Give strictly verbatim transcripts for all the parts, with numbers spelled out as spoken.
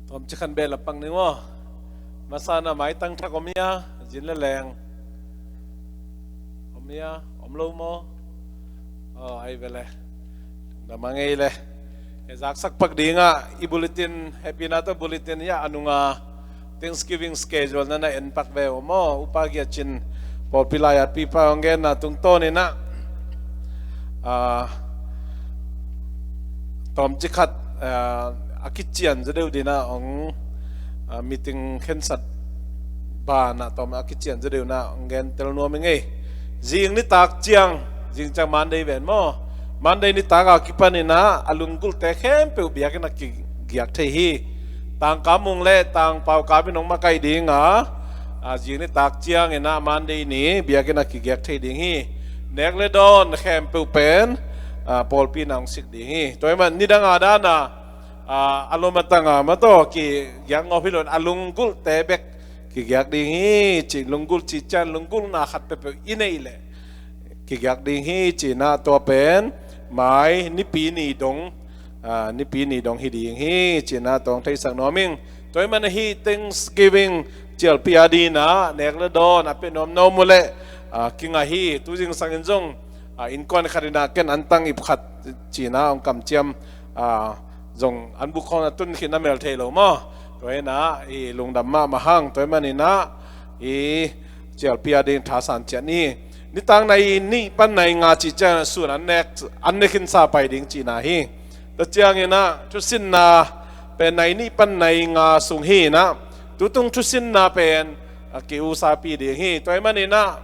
Tawmcik khat beh la pang ning aw. Masa na maitang thak om hia, zin le leng. Om hia, om lo maw? Aw, ai ve le. Lungdam a ngei le. E zaksak pak ding a, i bulletin, happy na tawh bulletin hia, a nunga Thanksgiving schedule na na en pak ve aw maw. Upa Gia Cin, pawlpi lai-atpipa hong genna tungtawn in ah, ah, tawmcik khat, ah, a kician zaw deuh ding ah hong, ah, meeting khensat banah tawm a kician zaw deuh na hong gentel nuam ing ei. Zing nitak ciang, zing ciang Monday ven maw. Monday nitak a kipan in ah a lunggulhte khempeuh biakinn ah kigiak thei hi. Tangka Mung le Tangpau Kap in hong makaih ding a, a, zing nitak ciang in ah Monday ni biakinn ah kigiak thei ding hi. Nek le dawn khempeuh pen, a, pawlpi in ah hong sik ding hi. Tua ahih man nidang a dan a, a, a lom a tang a mataw kigiak ngawp hi lo in, a lunggulhte bek kigiak ding hi ci. Lunggulh cih ciang lunggulhna khat peuhpeuh i neih leh kigiak ding hi ci in ah, tua pen mai Nipi ni dong, a, Nipi ni dong hi ding hi ci in ah tawng theisak nuam ing. Tua ahih man ahi Thanksgiving cialpi a ding in ah nek le dawn a pia nuam na om uh leh, a, kinga hi. Tu zingsang in zong, a, innkuan khat in ah ken antang ip khat ci in ah hong kamciam, a, zong an buk khawng a tun khin a mel thei lo maw. Tua hi in ah i lungdam mahmah hang. Tua ahih man in ah i cialpi a ding thasan ciat ni. Nitak nai nih pan nai nga cih ciang sun an nek, an ne khinsa pai ding cihna hi. Tua ciang in ah thusinna pen nai nih pan nai nga sung hi in ah, tutung thusinna pen a ki-usapi ding hi. Tua ahih man in ah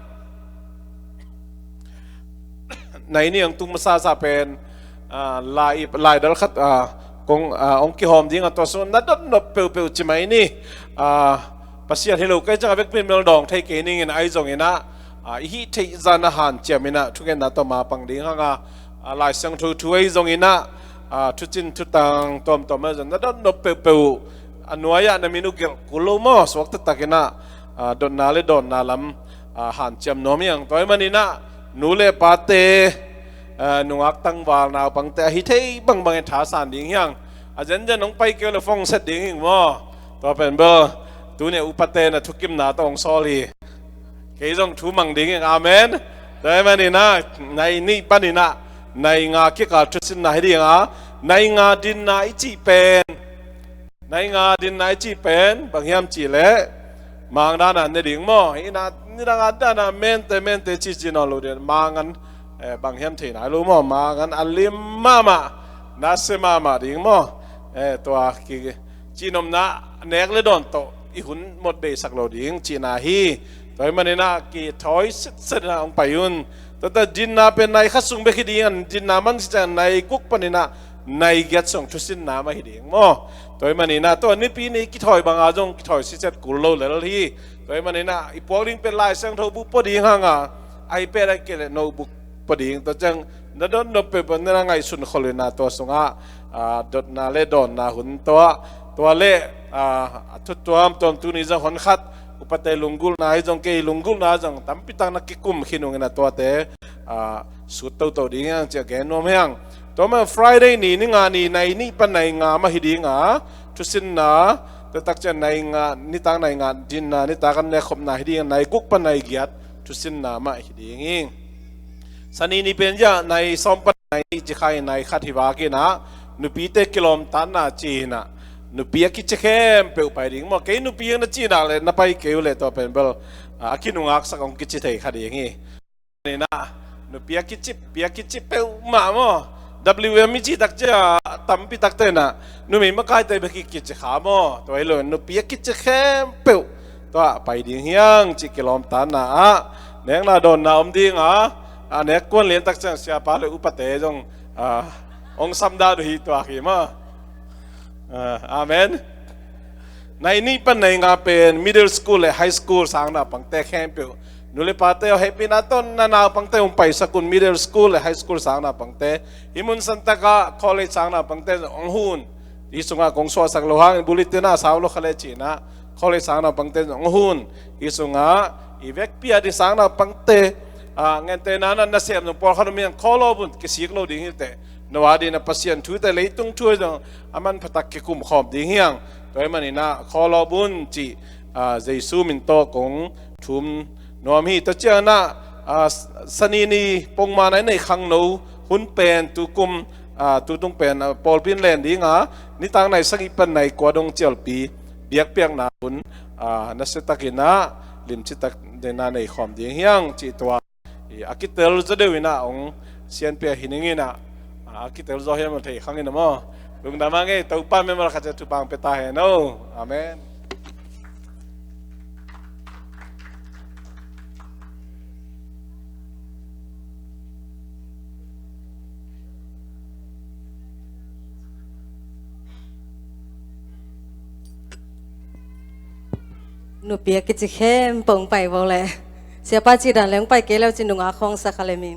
nai nih hong tung masasa pen, a, lai, laidal khat, a, kong, a, hong kihawm ding a, tua sung na dot nop peuhpeuh ci mai ni. A, Pasian hi lo kei ciang a vekpi in mel dawng thei kei ning in, ahi zong in ah, a, i hih theih zah na hanciam in ah thugenna tawh ma pang ding hang a, a, Lai Siangtho thu ahi zong in ah, a, thucin thutang tuamtuam ahi zong na dot nop peuhpeuh, a, nuai ah na min uh gelh kul lo maw, suak taktak in ah, a, dotna le dawnna lam, a, hanciam nuam hi hang. Tua ahih man in ah nu le pate, a, nungak tangval naupangte ahi thei bangbang in thasan ding hi hang. A zenzen hong pai kei uh leh phone set ding hi ing maw. Tua pen bel tuni a upate na thukimna tawh hong sawl hi. Kei zong thu mang ding hi ing. Amen. Tua ahih man in ah nai nih pan in ah nai nga kikal thusinna hi ding a, nai nga dinna i cih pen, nai nga dinna i cih pen bang hiam cih leh, mang dan a ne ding maw. Hi in ah nidang a dan a mente mente cici nawn lo ding, mang an, eh, bang hiam thei nai lo maw. Mang an a lim mahmah, nasia mahmah ding maw. Eh, tua ki, cihnopna nek le dawn tawh i hun mawk beisak lo ding cihna hi. Tua ahih man in ah kithawi sitset in ah hong pai un. Tua ta dinna pen nai khat sung bek hi ding a, dinna man cih ciang nai guk pan in ah nai giat sung thusinna mah hi ding maw. Tua ahih man in ah tua Nipi ni kithawi bang a zong kithawi sitset kul lo lel hi. Tua ahih man in ah i puak ding pen Lai Siangtho bu pua ding hang a, iPad ahih kei leh notebook pua ding. Tua ciang na dot nop peuhpeuh na ngaihsun khol in ah tua sung ah, a, dotna le dawnna hun tawh, tua le, a, a thu tuamtuam tuni zong hon khat, upate lunggulhna hi zong, kei lunggulhna zong tampi tak na kikum khin ung in ah tuate, a, sut toto ding hi hang ci a gen nuam hi hang. Tua mah Friday ni, ni nga ni, nai nih pan nai nga mah hi ding a, thusinna, tua tak ciang nai nga, nitak nai nga dinna, nitak an nekkhopna hi ding a, nai guk pan nai giat thusinna mah hi ding hi. Sani ni pen zia nai sawm pan nai nih ci kha in, nai khat hi vak in ah nupite kilawmtatna ci in ah, nupi a kici khempeuh pai ding maw. Kei nupi ang na cih nak leh na pai kei uh leh tua pen bel, a, a kinungaksak hong kici thei kha ding hi. Ni in ah nupi a kici, pi a kici peuhmah maw. W M i cih tak ciang tampi takte in ah numei makaite bek hi kici kha maw. Tua hi lo in nupi a kici khempeuh tua pai ding hi hang cih kilawmtatna ah nekna dawnna om ding a, a, nek kuan lian tak ciang siapa le upate zong, a, hong sam dah uh hi tuak hi maw. A, amen. Nai nih pan nai nga pen middle school le high school sang naupangte khempeuh, nu le pate aw, hehpihna tawh na naupangte hong paisak un. Middle school le high school sang naupangte, hih mun santak ah college sang naupangte hong hun. Hih sungah kong suahsak loh hangin bulletin ah sau lo kha leh cih in ah, college sang naupangte zong hong hun. Hih sungah i vekpi a ding sang naupangte, a, gentehna in ah nasem zong pawlkhat om hi hang, khawl lo bun kisik lo ding hi teh. No a ding in ah Pasian thu teh leitung thu zong a manphatak kikum khawm ding hi hang. Tua ahih manin ah khawlawp un cih, ah, Jesu min tawh kong thum nuam hi. Tua ciangin ah, ah, Sani ni pongmawkna i neih khangno hun pen tukum, ah, tutung pen, ah, pawlpi in len ding a, nitak nai sagih pan nai kua dong cialpi biakpiakna hun, ah, nasia takin ah limci tak dena nei khawm ding hi hang cih tua. I, a kitel zaw deuh in ah hong sianpih hi ning in ah, a kitel zaw hiam thei khang in ah maw. Lungdam hang e, Topa mimal khat ciat thupha hong pia ta hen aw. Amen. Nupi a kici khempeuh hong pai vo leh. Siapa cih dan leh hong pai kei leu cin nungak khawng sa kha leh mi.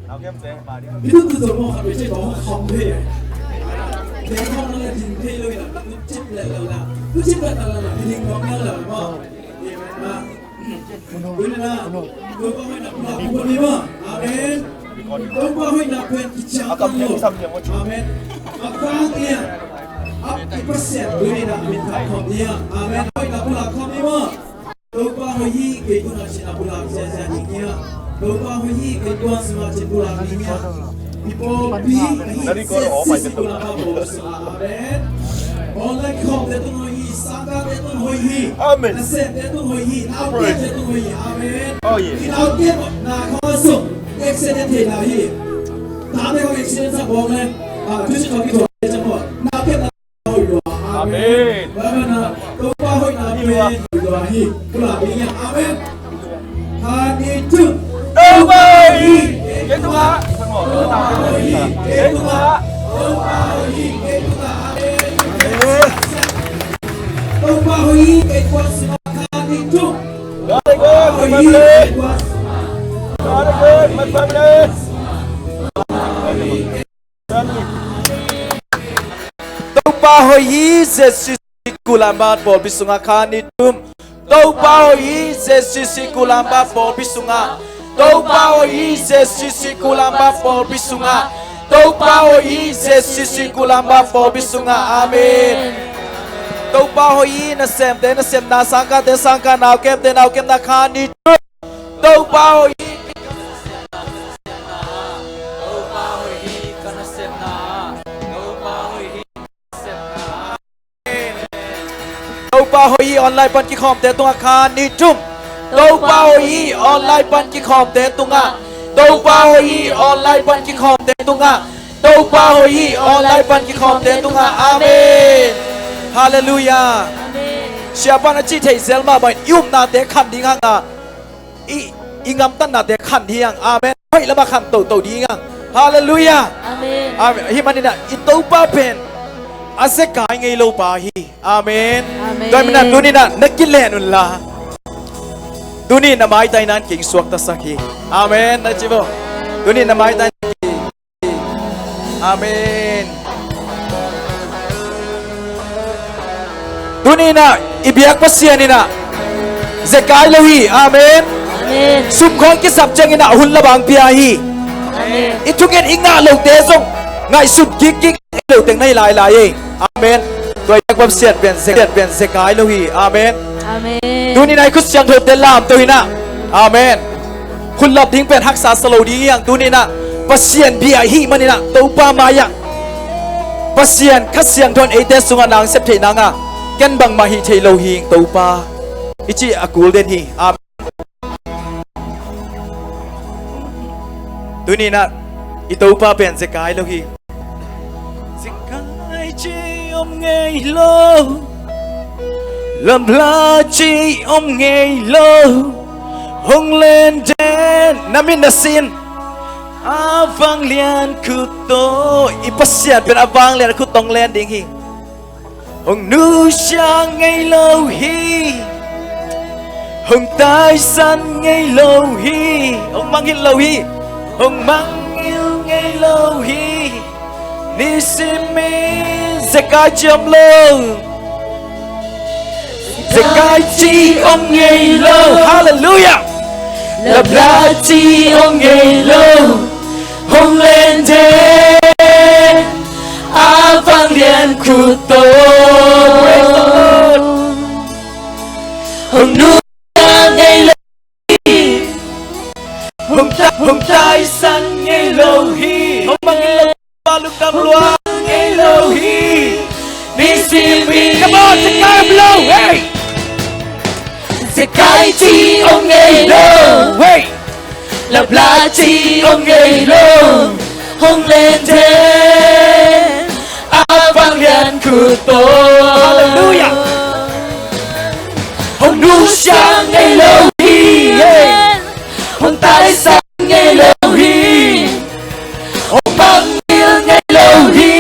Midung tu zong mawh khat vei ciang mawh khawm thei. Ding khawm na le ding thei lo in a, midung cip le lo la. Tu cip le ta la la, miding khawm na le mawh. Amen. Amen. Topa hoihna pulak khawm ni maw. Amen. Topa hoihna pen kician ta lo. Amen. A vang lian, a i Pasian tuni-in a min phat khawm ni a. Amen. Hoihna pulak khawm ni maw. Topa hoih hi, kei tungah cin a pulak ziahziah ding hi a. Topa hoih hi, kei tuan sungah cin pulak ding hi a. I pawlpi ahi Jesu Khrist tung a pawlpi sungah. Amen. Online kikhawmte tung hoih hi, sangkahte tung hoih hi. Amen. Nasemte tung hoih hi, naupangte tung hoih hi. Amen. Oh, yeah. I naupang na kha sung accident thei na hi. Tate kha accident sa bawng le. Ah, tu si kha ki thua le cang bawng. Naupang na Amen. Amen. Topa hoihna pen hoih lua hi. Pulak ding hi. Amen. Khat, nih, thum. Topa hoih hi. Kei tungah. Topa hoih hi. Kei tungah. Topa hoih hi. Kei tungah. Amen. Topa hoih hi. Kei tungah. Khat, nih, thum. Very good, my family. Very good, my family. Topa hoih hi, Z C C Ulaanbaatar pawlpi sungah. Khat, nih, thum. Topa hoih hi, Z C C Ulaanbaatar pawlpi sungah. Topa hoih hi, Z C C Ulaanbaatar pawlpi sungah. Topa hoih hi, Z C C Ulaanbaatar pawlpi sungah. Amen. Topa hoih hi, nasemte nasemna, sangkahte sangkahna, naukepte naukepna. Khat, nih, thum. Topa hoih hi. Topa hoih hi, ka nasepna. Topa hoih hi, ka nasepna. Topa hoih hi, online pan kikhawmte tungah. Khat, nih, thum. Topa hoih hi, online pan kikhawmte tungah. Topa hoih hi, online pan kikhawmte tungah. Topa hoih hi, online pan kikhawmte tungah. Amen. Halleluiah. Amen. Siapa'n a cih theih zel mah bangin i upnate khan ding hang a, i, i gamtatnate khan ding hang. Amen. Hoih lamah khan toto ding hang. Halleluiah. Amen. Amen. Hih manin ah i Topa pen a zekai ngei lo pa hi. Amen. Amen. Tua ahih manin ah tuni-in ah na kilen unla, tuni na maitaina in kei suaktasak hi. Amen. Na ci bo. Tuni na maitaina in kei Amen. Tuni-in ah i biak Pasian in ah zekai lo hi. Amen. Amen. Sum khawng kisap ciangin ah hun la bang pia hi. Amen. I thungen i ngah lote zong ngaihsut kikkik lo teng na hi lailai ei. Amen. Tua i biak Pasian pen ze-, pen zekai lo hi. Amen. Amen. Tuni-in ah i khut siangthote lamto in ah. Amen. Khut lap ding pen haksa sa lo ding hi hang. Tuni-in ah Pasian bia ahih manin ah Topa mai-ah Pasian Kha Siangtho in eite sungah na hong sep theih nang a, ken bangmah hih thei lo hing Topa, i cih a kul den hi. Amen. Tuni-in ah i Topa pen zekai lo hi. Zekai ci om ngei lo, lapla ci om ngei lo, hong len den. Na mit na sin, a vanglian khut tawh. I Pasian pen a vanglian khut tawh hong len ding hi. Hong nusia ngei lo hi, hong taisan ngei lo hi, hong mangngilh lo hi, hong mangngilh ngei lo hi. Nisim in zekai ci om lo, zekai ci om ngei lo. Halleluiah. Lapla ci om ngei lo, hong len den a vanglian khut tawh. Praise the Lord. Hong nusia ngei lo hi, hong ta-, hong taisan ngei lo hi, hong mangngilh lo, lungdam lua ngei lo hi. Nisim in. Come on, zekai om lo, hey. Zekai ci om ngei lo, hey. Lapla ci om ngei lo, hong len den a vanglian khut tawh. Halleluiah. Hong nusia ngei lo hi, yeah. Hong taisan ngei lo hi, hong mangngilh ngei lo hi.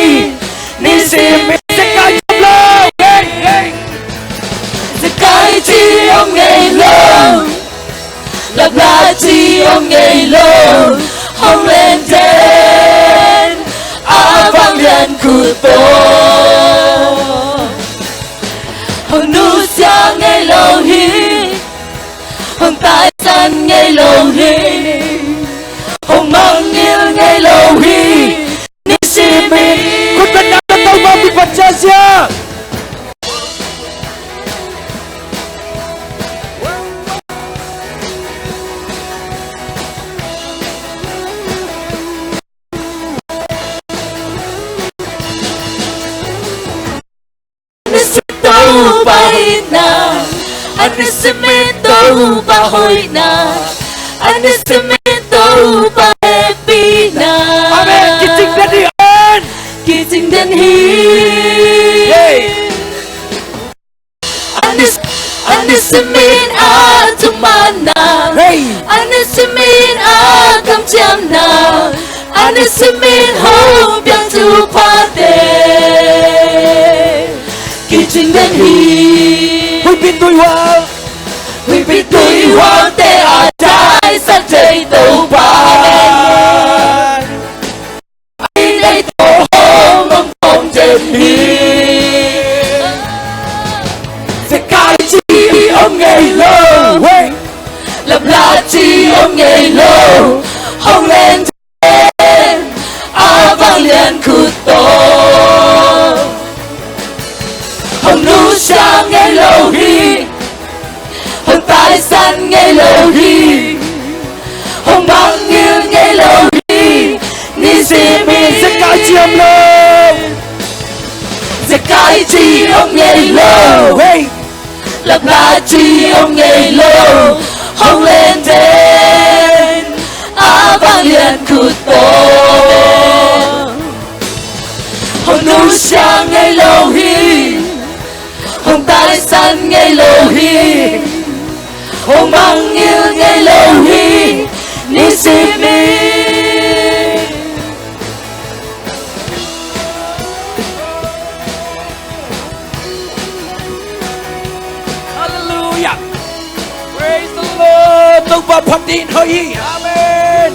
Nisim in zekai ci om lo, hey, hey. Zekai ci om ngei lo, lapla ci om ngei lo, hong len khut tawh. Hong nusia ngei lo hi, hong taisan ngei lo hi, hong mangngilh ngei lo hi. Nisimin. Khut beng na, Topa min phat ciatciat. A nisimin Topa itna, a nisimin Topa hoihna, a nisimin Topa hehpihna. Amen. Kicing den hi. Amen. Kicing den hi. Hey. A nis-, a nisimin a thumanna. Hey. A nisimin a kamciamna. A nisimin hong piang thuphate kicing den hi. Huihpi tuihual. Huihpi tuihualte a taisan thei Topa. Amen. Ei tawh hong om khawm den hi. Zekai ci om ngei lo. Hey. Lapla ci om ngei lo. Hong len den a vanglian khut tawh. Hong nusia ngei lo hi, hong taisan ngei lo hi, hong mangngilh ngei lo hi. Nisimin. Zekai ci om lo. Zekai ci om ngei lo. Hey. Lapla ci om ngei lo. Hong len den a vanglian khut tawh. Hong nusia ngei lo hi, hong taisan ngei lo hi, hong mangngilh ngei lo hi. Nisimin. Halleluiah. Praise the Lord. Topa phat ding hoih hi. Amen.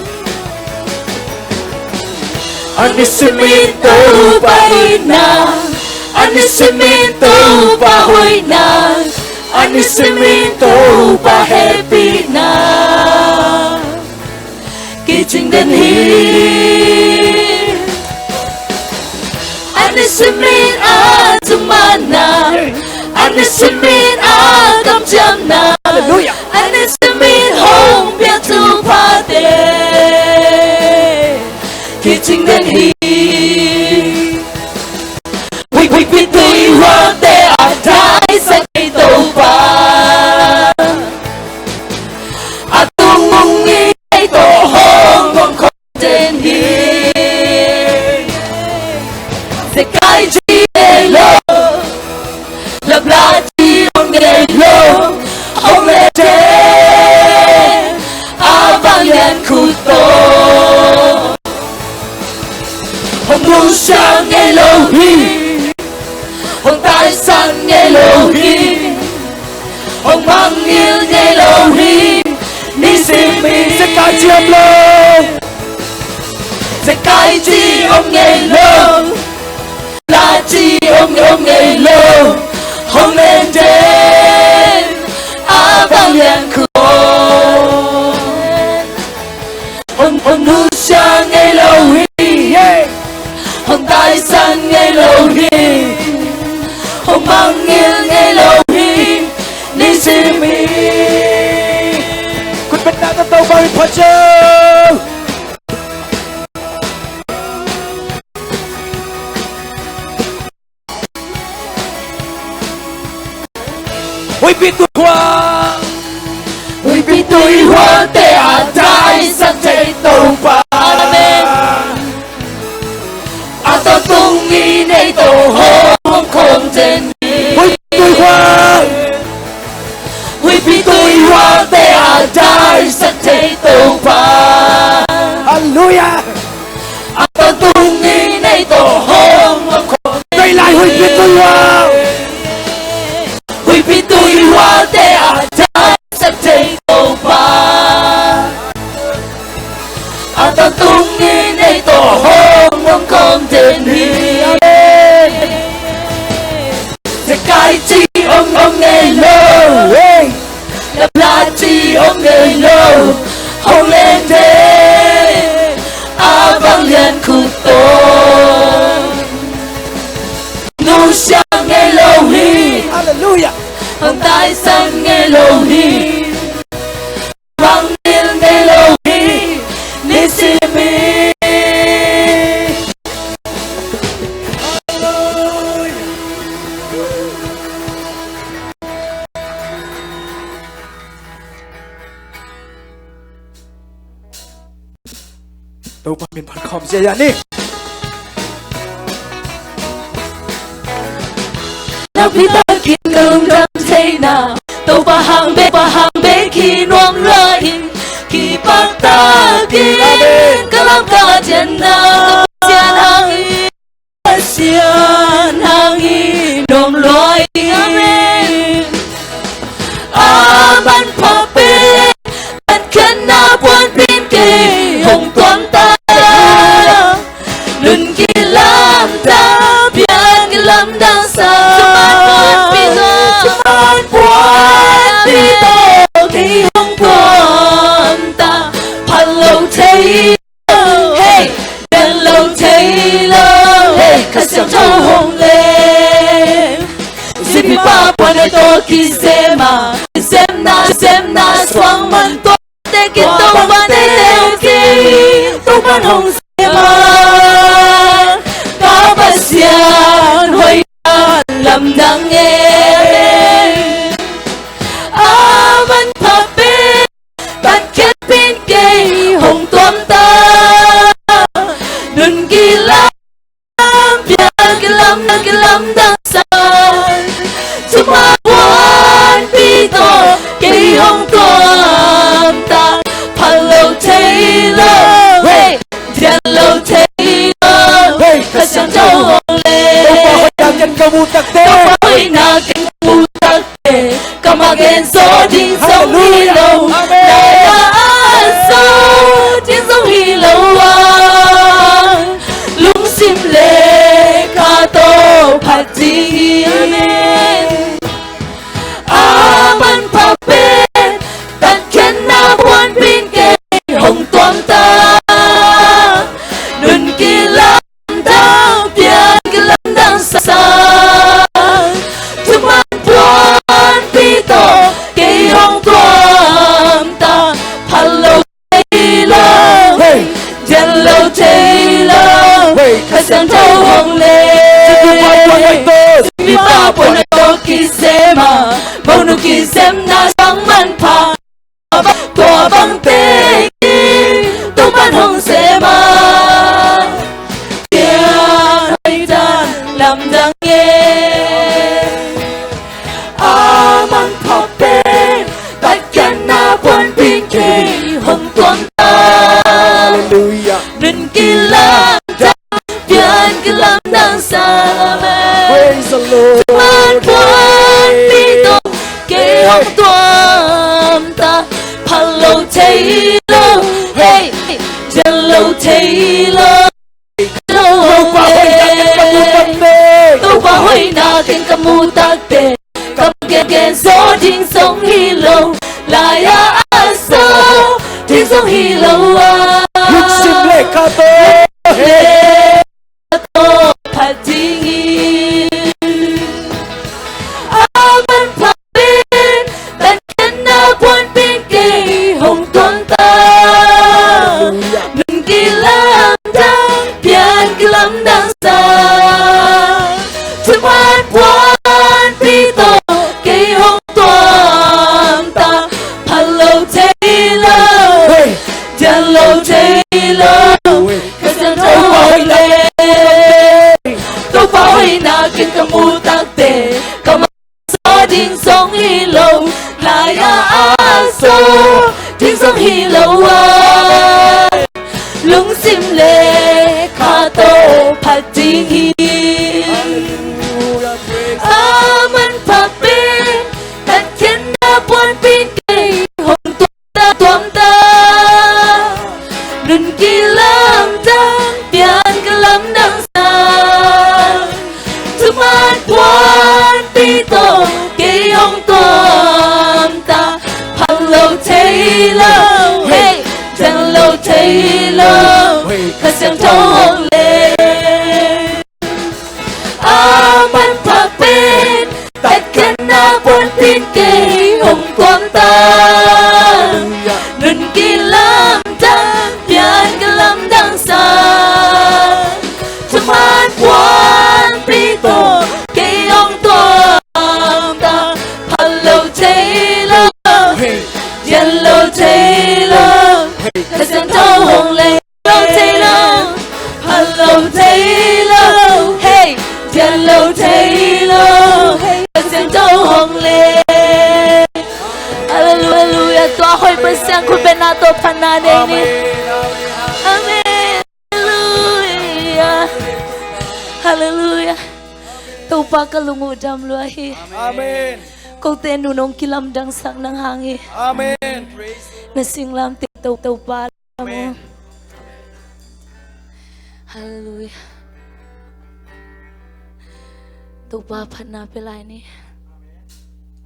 A nisimin Topa itna, a nisimin Topa hoihna, a nisimin Topa hehpihna kicing den hi. A nisimin a thumanna, a nisimin a kamciamna. Halleluiah. A nisimin hong piang thuphate kicing den hi. Huih, huihpi tuihualte a taisan thei Topa. A tung ung in ei tawh hong om khawm den hi. Zekai ci ngei lo. Lapla ci om ngei lo. Hong len den a vanglian khut tawh. Hong nusia ngei lo hi, hong taisan ngei lo hi, hong mangngilh ngei lo hi. Nisimin. Zekai ci om lo. Zekai ci om ngei lo. Lapla ci om, om ngei lo. Hong len den a vanglian khut tawh. Hong, hong nusia ngei lo hi. Yeah. Hong taisan ngei lo hi. Hong mangngilh ngei lo hi. Nisimin. Khut beng na, Topa min phat ciat. Huihpi tuihual. Huihpi tuihualte a taisan thei Topa. Amen. A tawntung in ei tawh hong om khawm den hi. Huihpi tuihual. Huihpi tuihualte a taisan thei Topa. Halleluiah. A tawntung in ei tawh hong om khawm den hi. Vei lai huihpi tuihual. Huihpi tuihualte a taisan thei Topa. A tawntung in ei tawh hong om khawm den hi. Ci hong nei lo, hong leng de, a vanglian khut tawh. Nusia ngei lo hi. Halleluiah. Hong taisan ngei lo hi. Vangngilh ngei lo hi. Nisim hi. Halleluiah. Topa min phat khawm zia ni. Nakpi takin ka lungdam theihna, Topa hang bek, Topa hang bek hi nuam lai. Kipaktakin ka lam ka dianna, Pasian hang hi. Pasian hang hi nuam lua ing. Amen. A manpha pen, tatkhiatna puanpi in kei hong tuam ta. Nun kilamdang, pian kilamdang sa. Thuman puanpi tawh, thuman puanpi tawh kei hong tuam ta. Phal lo thei lo, hey, pian lo thei lo, hey, Kha Siangtho hong leng. Zi pipa puan nai tawh kisem a, semna, semna suang man tua te kin, Topa'n te te kin, Topa'n hong sem a. Ka Pasian hoihna lamdang e. A manpha pen, tatkhiatpi in kei hong tuam ta. Nun kilam, pian kilam, kilamdang sa. Thuman puanpi tawh kei hong tuam ta. Phal lo thei lo, hey, dian lo thei lo, hey, Kha Siangtho hong leng. Topa hoihna ken ka muh takte, Topa hoihna ken ka muh takte, ka mak gen zo ding zong hi lo. Halleluiah. Amen. Lai-a a zo ding zong hi lo a, lungsim le kha tawh phat ding hi. Amen. A manpha pen, tatkhiatna puanpi in kei hong tuam ta. Nun kilam dang, pian kilamdang sa. Thuman puanpi tawh kei hong tuam ta. Phal lo thei lo, hey, dian lo thei lo, hey, Kha Siangtho hong leng. Zi pipa puan nai tawh, zi pipa puan nai tawh kisem a, monu kisemna sang manpha, tua bang te kin, Topa'n hong sem a. Tua hoihna lamdang e. A manpha pen, tatkhiatna puanpi in kei hong tuam ta. Halleluiah. Nun kilamdang, pian kilamdang sa. Amen. Praise the Lord. Thuman puanpi tawh kei hong tuam ta. Phal lo thei lo, hey, dian lo thei lo. Topa hoihna ken ka muh takte, Topa hoihna ken ka muh takte, ka mak gen zo ding zong hi lo. Lai-a a zo ding zong hi lo a, lungsim le kha tawh, le kha tawh phat ding hi. A manpha pen, tatkhiatna puanpi in kei hong tuam ta. Nun kilamdang, pian kilamdang sa. Thuman puanpi tawh kei hong tuam ta. Phal lo thei lo, hey, dian lo thei lo, hey, Kha Siangtho hong leng. Topa hoihna ken ka muh takte, ka mak zo ding zong hi lo. Lai-a a zo ding zong hi lo a, lungsim le kha tawh phat ding hi. A manpha pen, tatkhiatna puanpi in kei hong tuam ta, tuam ta. Nun kilamdang, pian kilamdang sa. Thuman puanpi tawh kei hong tuam ta. Phal lo thei lo, hey, gen lo thei lo, Kha Siangtho hong lei. A manpha pen tatkhiatna puanpin kei hong kuang ta. Nun kilamdang, pian kilamdang sa. Thuman puanpi tawh kei hong tuam ta. Phal lo thei lo, gen lo thei lo, Kha Siangtho hong lei. Lo thei lo, phal lo thei lo, hey, gen lo thei lo, hey, Kha Siangtho hong lei. Halleluia, halleluia. Tua hoih Pasian khut bengna tawh phatna nei ni. Amen. Halleluia. Halleluia. Topa, ka lung uh dam lua hi. Amen. Kote nu nong kilamdangsak nang hang hi. Amen. Na singlamteh To, Topa. Amen. Halleluia. Topa phatna pia lai ni.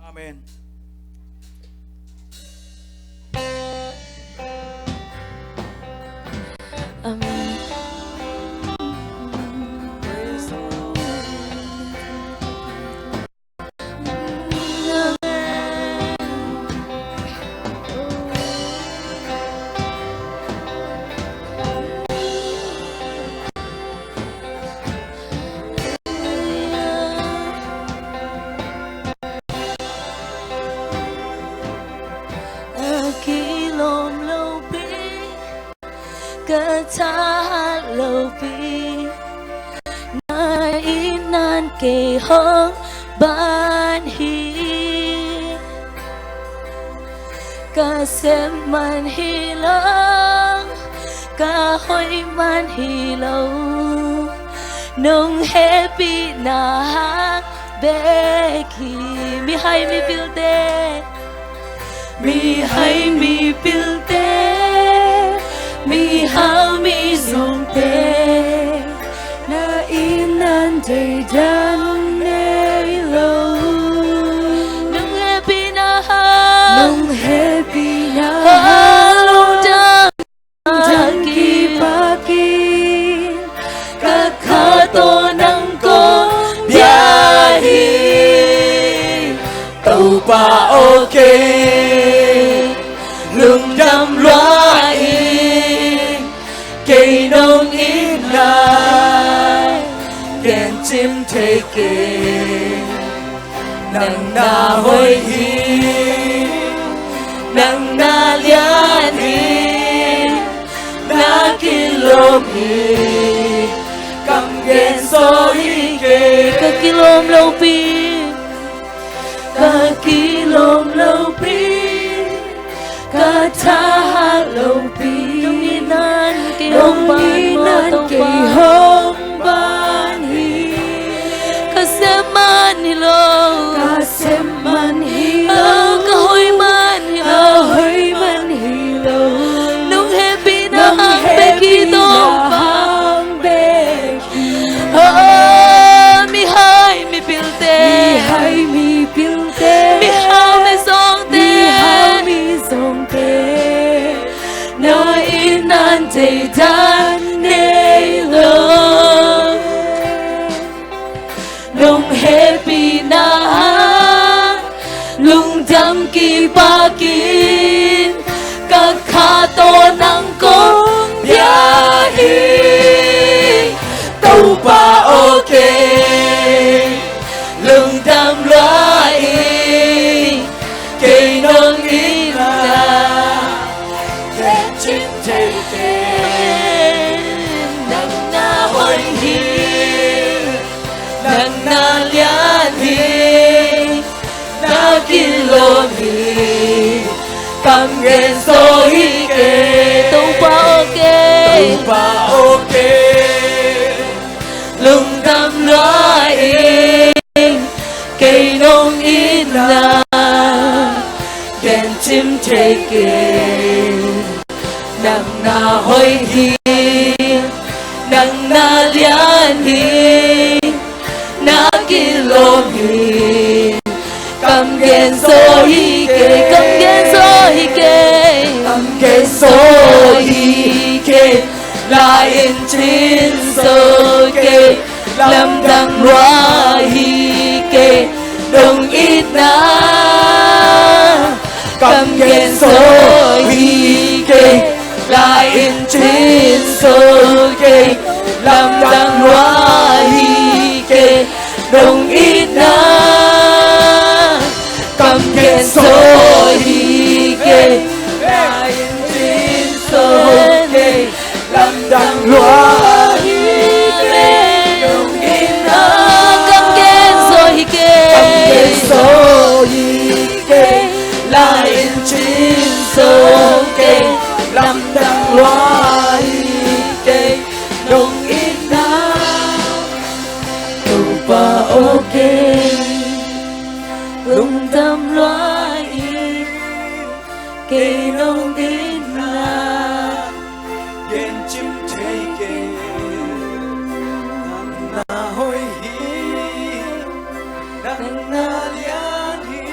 Amen. Amen. Ka kilawm lopi, ka thahat lopi, na itna in kei hong ban hi. Ka sep man hi lo, ka hoih man hi lo, nong hehpihna hang bek hi. Mihai mipilte, mihai mipilte, mihau mizawngte, na itna in deidan nei lo. Nong hehpihna hang, nong hehpihna hang, lungdam, lungdam kipakin, ka kha tawh nang kong bia hi. Topa aw, kei lungdam lua ing, kei nong itna in gen cim thei kei. Nang na hoih hi, nang na lian hi, na kilawm hi, kam gen zaw hi kei. Ka kilawm lopi, ka kilawm lopi, ka thahat lopi, nong itna in kei hong ban, nong itna in kei hong ban hi. Ka sep man hi lo, ka sep man hi lo, ka hoih man hi lo, ka hoih man hi lo, nong hehpihna hang bek hi, Topa. Oh, mihai mipilte, mihai mipilte, mihau mizawngte, mihau mizawngte, na itna in deidan nei lo. Nong hehpihna hang lungdam kipakin, ka kha tawh nang kong bia hi. Topa aw, kei lungdam lua ing, kei nong itna in gen cim thei kei. Nang na hoih hi, nang na lian hi, na kilawm hi, kam gen zaw hi kei. Topa aw, kei, Topa aw, kei lungdam lua ing, kei nong itna in gen cim thei kei. Nang na hoih hi, nang na lian hi, na kilawm hi, kam gen zaw hi kei, kam gen zaw hi kei. in cin zo kei, lamdang lua hi kei, dong itna kam gen zo hi kei, la in cin zo kei, lamdang lua hi kei, dong itna kam gen zo hi kei, la in cin zo kei, lamdang lua hi kei, dong itna kam gen zo hi kei, kam gen zo hi kei, la in cin zo kei, lamdang lua hi kei, dong itna Topa aw kei, lungdam lua hi kei, nong itna gen cim thei kei. Nang na hoih hi, nang na lian hi,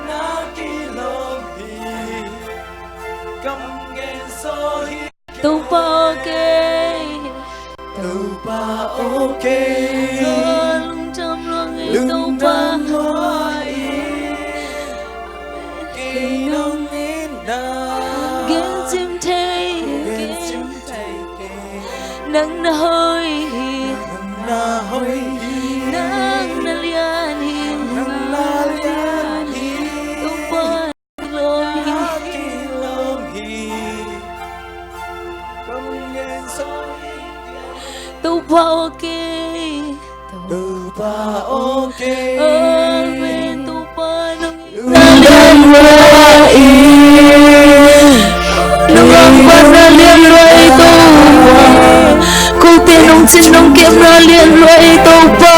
na kilawm hi, kam gen zo hi. Topa aw kei, Topa aw kei, lungdam lua hi, lungdam lua hi kei, nong itna gen cim thei, gen cim thei kei. Nang na hoih hi, nang na hoih hi, nang na lian hi, nang na lian hi, Topa kilawm hi. Topa aw kei, Topa aw kei. Amen. Topa nong itna lian lua hi. Nong itna lian lua hi Topa. Kote nong cin nong kepna lian lua hi Topa.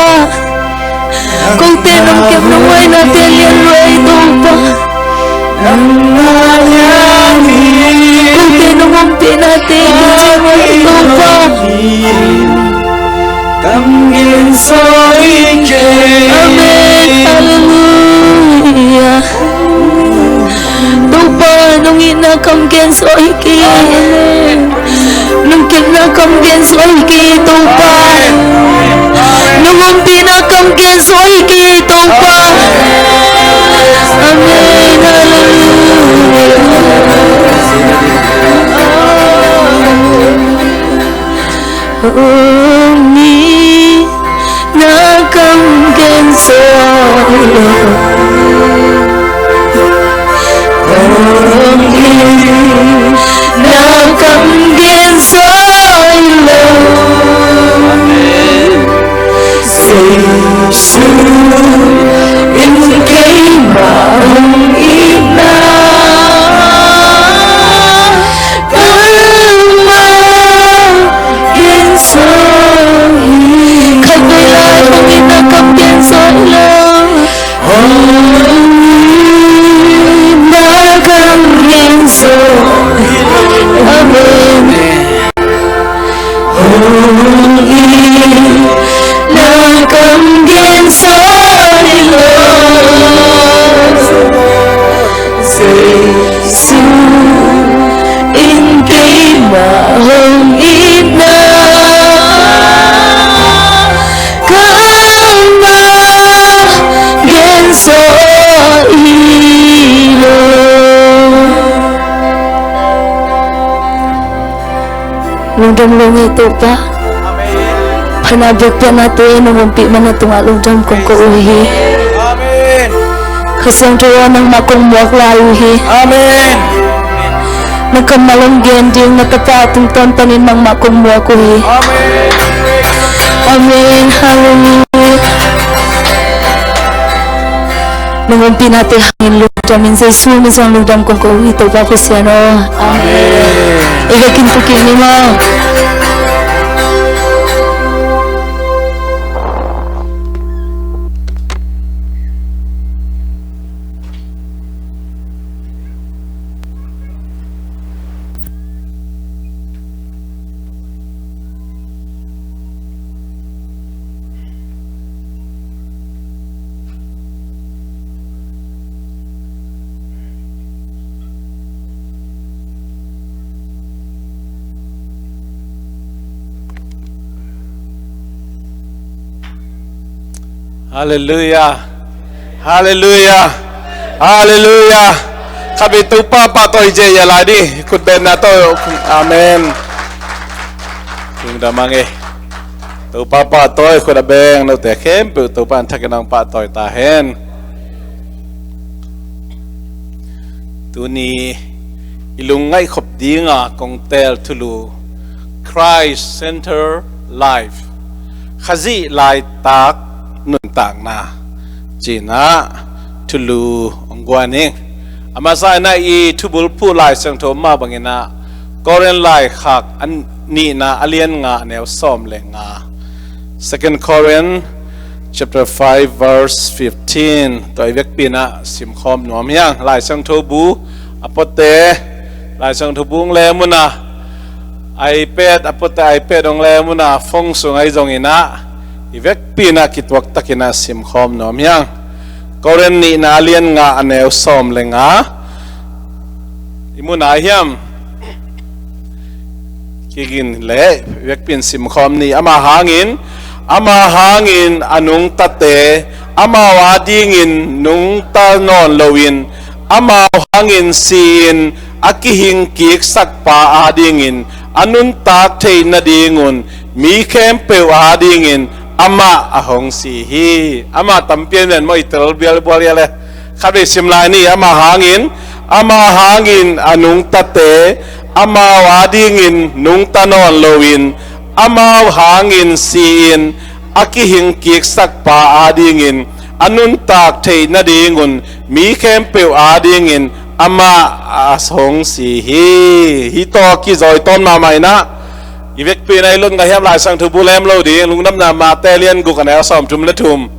Kote nong kep nong huainate lian lua hi Topa. Nang na lian hi. Kote nong ompihnate lian lua hi Topa. Kam gen zo hi kei. Amen. Halleluia. Topa nong itna kam gen zo hi kei. Nong kepna kam gen zo hi kei Topa. Nong ompihna kam gen zo hi kei Topa. Amen. Halleluia. Nong itna kam gen zo hi lo. Nong itna kam gen zo hi lo. Jesu in keimah hong itna kam gen zo hi. Khatvei lai nong itna kam gen zo hi lo. Hong itna kam gen zo hi lo. Amen. Hong itna kam gen zo hi lo. Jesu in keimah hong itna kam gen zo hi lo. Lungdam lua ing ei Topa. Amen. Phatna biakpiaknate nong ompih man na tungah lungdam kong ko uh hi. Amen. Kha Siangtho aw, nangmah kong muak lai uh hi. Amen. Na kammal hong gen ding na Tapa tungtawn panin nangmah kong muak uh hi. Amen. Amen. Halleluia. Nong ompihnate hangin lungdam ing, Jesu min suang lungdam kong ko uh hi Topa Pasian aw. Amen. I vekin tu kik ni maw. Halleluiah. Halleluiah. Halleluiah. Khatvei Topa pahtawi ziahziah lai dih. Khutbetna tawh. Amen. Lungdam a ngei. Topa pahtawi khut a beng note khempeuh Topa in thakin hong pahtawi ta hen. Tuni i lungngaih khop dinga kong teel thulu Christ Center Life, Khazih laitak nuntakna, cinah thulu hong guan ing. A masa inah i thubulphuh Lai Siangtho mah banginah Korin laikhak a nihna a lian nga a neu sawm le nga. Second Corinth chapter five verse fifteen. Tua i vekpi inah simkhawm nuam hiang. Lai Siangtho bu a puate, Lai Siangtho bu hong lem un a, iPad a puate iPad hong lem un a, phone sung ahi zonginah i vekpi inah kituaktakinah simkhawm nuam hiang. Korin nihna a lian nga a neu sawm le nga. I mun ah hiam? Kigin leh vekpi in simkhawm ni. Amah hangin, amah hangin a nungtate, amau adingin nungta nawn loin, amau hangin si-in a kihingkiksak pa adingin a nuntak theih nadingun mi khempeuh adingin amah a hong si hi. Amah tampi a nen maw, i tel bialbual ia le. Khatvei sim lai ni. Amah hangin, amah hangin a nungtate, amau adingin nungta nawn loin, amau hangin si-in a kihingkiksak pa adingin a nuntak theih nadingun mi khempeuh adingin amah a hong si hi. Hih tawh kizawi tawn mahmah inah i vekpi inah i lungngaihnop Lai Siangtho bu lem lo ding. Lungdamna Mate lian guk a neu sawmthum le thum.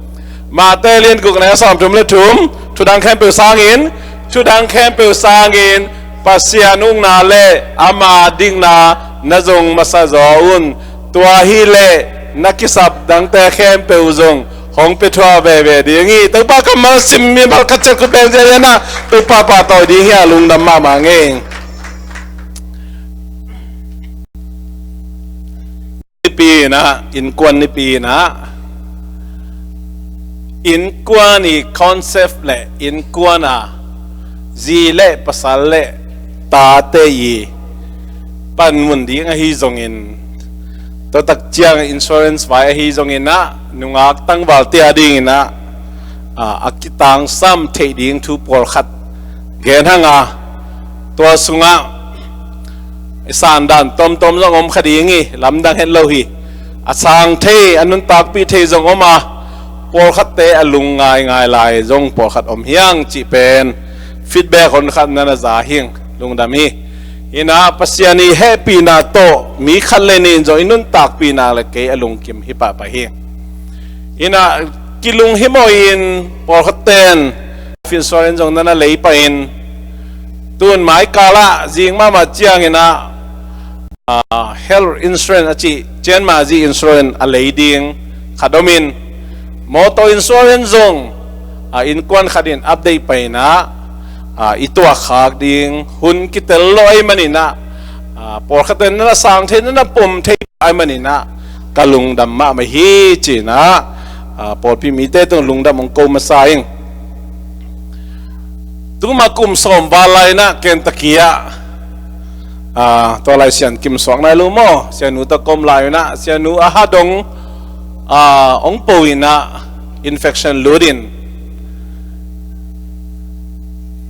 Mate lian guk a neu sawmthum le thum. Thudang khempeuh sangin, thudang khempeuh sangin Pasian ukna le ama dikna na zong masa zaw un. Tua hileh na kisap dangte khempeuh zong hong pia thuah veve ding hi. Topa kammal sim mimal khat ciat khut beng ziahziah inah Topa pahtawi ding hi a, lungdam mahmah ngei. Nipi inah, innkuan nipi inah, innkuan i concept le innkuan a zi le pasal le tate i panmun ding ahi zongin, tua tak ciang insurance vai ahi zonginah nungak tangvalte adinginah a, a kitangsam theih ding thu pawlkhat gen hang a, tua sungah i sandan tomtom zong om kha ding hi, lamdang het lo hi. A sang thei, a nuntakpih thei zong om a, pawlkhatte a lung ngaingai lai zong pawlkhat om hiang cih pen feedback hon khat na na za hing. Lungdam hi. Inah Pasian i hehpihna tawh mi khat le nih in zong i nuntakpihna le kei a lungkim hi pahpah hi. Inah kilung himawh in pawlkhatten insurance zong na na lei pah in, tun maikal ah zing mahmah cianginah, ah, health insurance a cih cianmah zi insurance a lei ding khat om in, motor insurance zong, ah, innkuan khat in update pah inah, ah, i tuahkhak ding hun kitel lo ahih maninah, ah, pawlkhatte na na sang thei, na na pom thei ahih maninah ka lungdam mahmah hi cinah, ah, pawlpi mite tung lungdam hong ko masa ing. Tuma kum sawm val lai inah Kentucky ah, ah, tua lai Sian Kim suak nai lo maw, Sianu tawh ka om lai inah, Sianu a hat dong, ah, hong po inah infection lut in,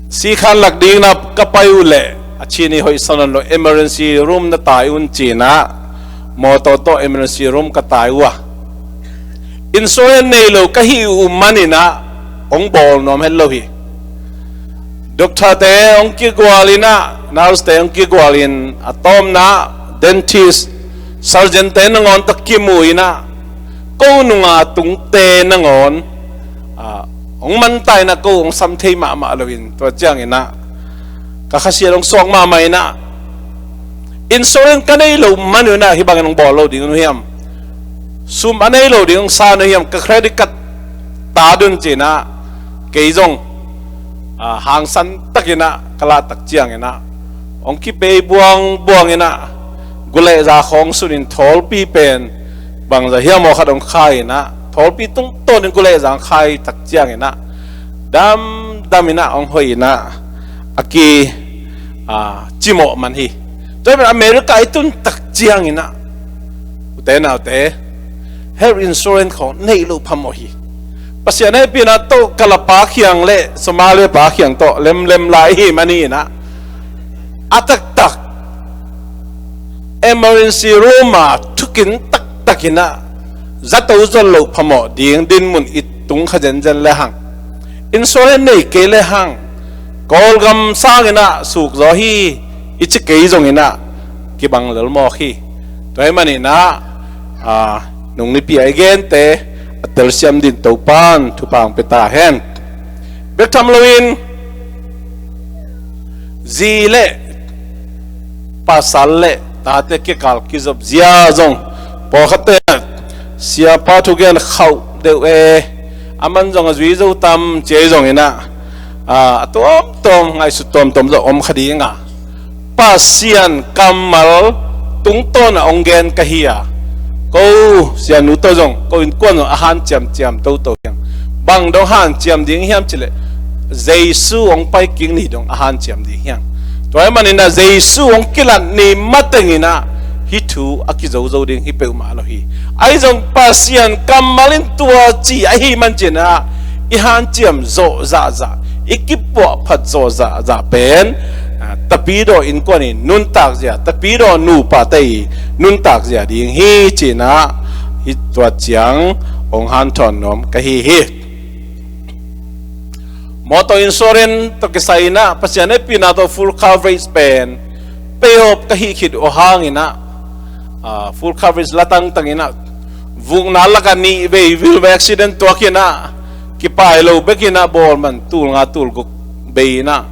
sikhan lak ding na ka pai uh leh a chin i hoihsa nawn lo, emergency room na tai un cinah motor tawh emergency room ka tai uh a, insurance nei lo ka hih uh maninah hong bawl nuam het lo hi. Doctor te hong kigual inah, nurse te hong kigual in, a tawpna dentist, surgeon te nangawn tawh kimu inah, ko nunga tungte nangawn, ah, hong manta inah ko hong sam thei mahmah loin, tua cianginah ka khasiat hong suak mahmah inah, insurance ka nei lo man uh inah hih bangin hong bawl lo ding uh hiam? Sum a nei lo ding hong san uh hiam? Ka credit card tad un cinah kei zong, ah, hangsan takinah ka lahtak cianginah hong kipei buangbuang inah, gulehza khawng sunin thawlpi pen bangza hiam aw khat hong kha inah, Thawlpi tungtawnin kuleh zangkhai tak cianginah damdaminah hong hoihinah a ki, a, cimawh man hi. Tua hi man America i tun tak cianginah ute naute, health insurance khawng neih loh phamawh hi. Pasian hehpihna tawh Kalapa khiang le Somalia pa khiang tawh lemlem lai hi maninah a taktak emergency room ah thukin taktakinah zato zon loh phamawh ding dinmun i tung kha zenzen le hang, insurance nei kei le hang, Kawlgam sanginah sukzaw hi i ci kei zonginah kibang lelmawk hi. Tua hi maninah, a, nung nipi a i gente a telsiam din Topan thupha hong pia ta hen. Bek tham loin zi le pasal le tate kikal kizop zia zong pawlkhatte siapa thugen khauh deuh e, a man zong a zui zo tam ci ei zonginah, a, a tuamtuam ngaihsut tuamtuam zong om kha dinga, Pasian kammal tungtawn a hong gen ka hi a, ko sianu tawh zong ko innkuan zong a hanciam ciam toto hiang. Bang dong hanciam ding hiam cileh Jesu hong pai kik ni dong a hanciam ding hiang. Tua hi maninah Jesu hong kilat ni matenginah hih thu a kizozo ding hi peuhmah lo hi. Ahi zong Pasian kammal in tua ci ahi man cinah i hanciam zawh zahzah, i kipuahphat zawh zahzah pen, a, tapidaw innkuan i nuntak zia, tapidaw nupate i nuntak zia ding hi cinah hih tua ciang hong hanthawn nuam ka hi hi. Motor insurance tawh kisai inah Pasian hehpihna tawh full coverage pen pay off ka hih khit uh hanginah, a, full coverage la tangtanginah vukna lakah nih vei vilve accident tuakinah kipai lo bekinah bawl man tul nga tul guk bei inah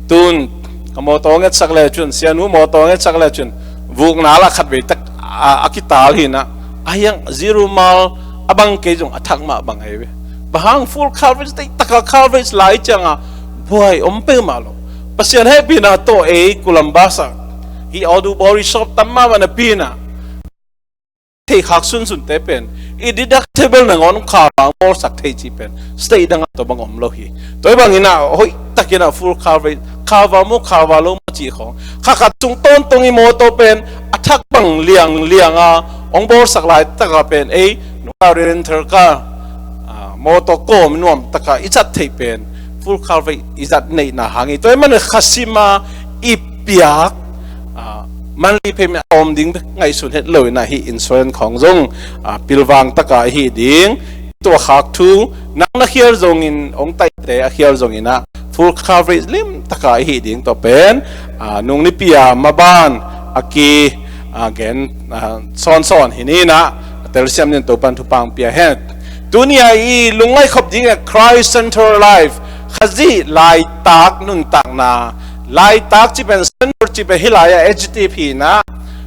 tun ka mawtaw ngetsak le cun, sianu mawtaw ngetsak le cun vukna lah khat vei tak a, a kital hinah a hiang zero mal a bang kei zong a thak mah bang ei ve. Bang hang full coverage, tei taka coverage lai cianga buai om peuhmah lo. Pasian hehpihna tawh ei Columbus ah hih auto body shop tam mahmah napi inah thei khak sunsunte pen i deductible nangawn kha bang bawlsak thei cih pen state dangah tua bang om lo hi. Tua hi banginah hoih takinah full coverage, cover maw cover lo maw cih khawng kha khat sung tawntung i mawtaw pen a thak bang lianglianga hong bawlsak lai taka pen ei nungak rental car, a, mawtaw kawm nuam taka i zat theih pen full coverage i zat neihna hang hi. Tua hi man khasima i piak, a, monthly payment a om ding bek ngaihsun het lo inah hih insurance khawng zong, a, pilvang taka ihi ding. Tua khak thu nang na khial zongin hong taihte a khial zonginah full coverage lim taka ihi ding tawh pen, a, nung nipi a maban a ki, a, gen, a, sawnsawn hi ninah a telsiam nin Topan thupha hong pia hen. Tuni a i lungngaih khop ding a Christ Central Life, Khazih laitak nuntakna. Laitak cih pen central cih pen hih lai-ah adjective hinah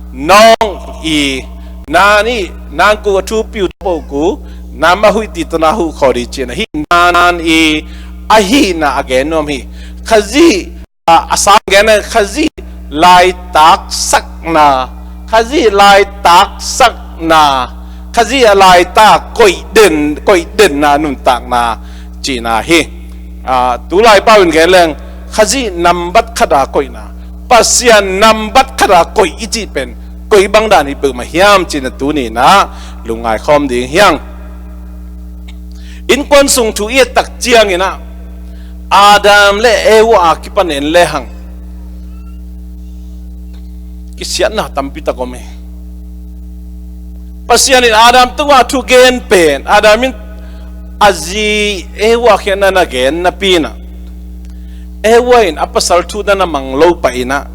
nawng i nan i nan ku a thu piu thapoh ku nam a huih ti tana huh khaw di cinah hih nan i ahihna a gen nuam hi. Khazih a, a sang gen a Khazih laitak sakna, Khazih laitak sakna, Khazih a laitak koih den, koih denna nuntakna cihna hi. A, tu laipau in gen leng Khazih nambat khata koihna, Pasian nambat khata koih i cih pen koih bang dan hi peuhmah hiam cihna tuninah lungngai khawm ding hiang. Innkuan sung thu i et tak cianginah Adam le Eva a kipan en lehang kisiatna tampi tak om hi. Pasian in Adam tungah thu gen pen Adam in a zi Eva khiatna na gen napi inah Eva in a pasal thu na na mang lo pah inah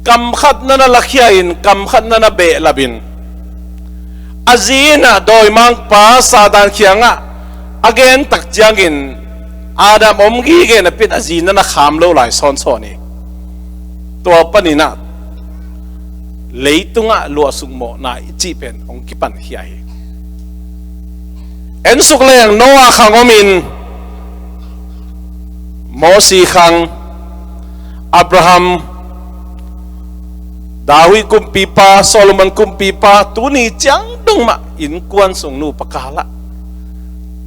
kam khat na na lakhia in kam khat na na behlap in a zi inah dawimangpa Satan kiangah a gen tak ciangin Adam om gige napi in a zi na na kham lo lai sawnsawn hi. Tua paninah leitungah luahsuk mawhna i cih pen hong kipan khia hi. Ensuk leng Noah khang omin Mosi khang, Abraham, David kumpipa, Solomon kumpipa, tuni ciang Tung mah innkuan sungnu pakalah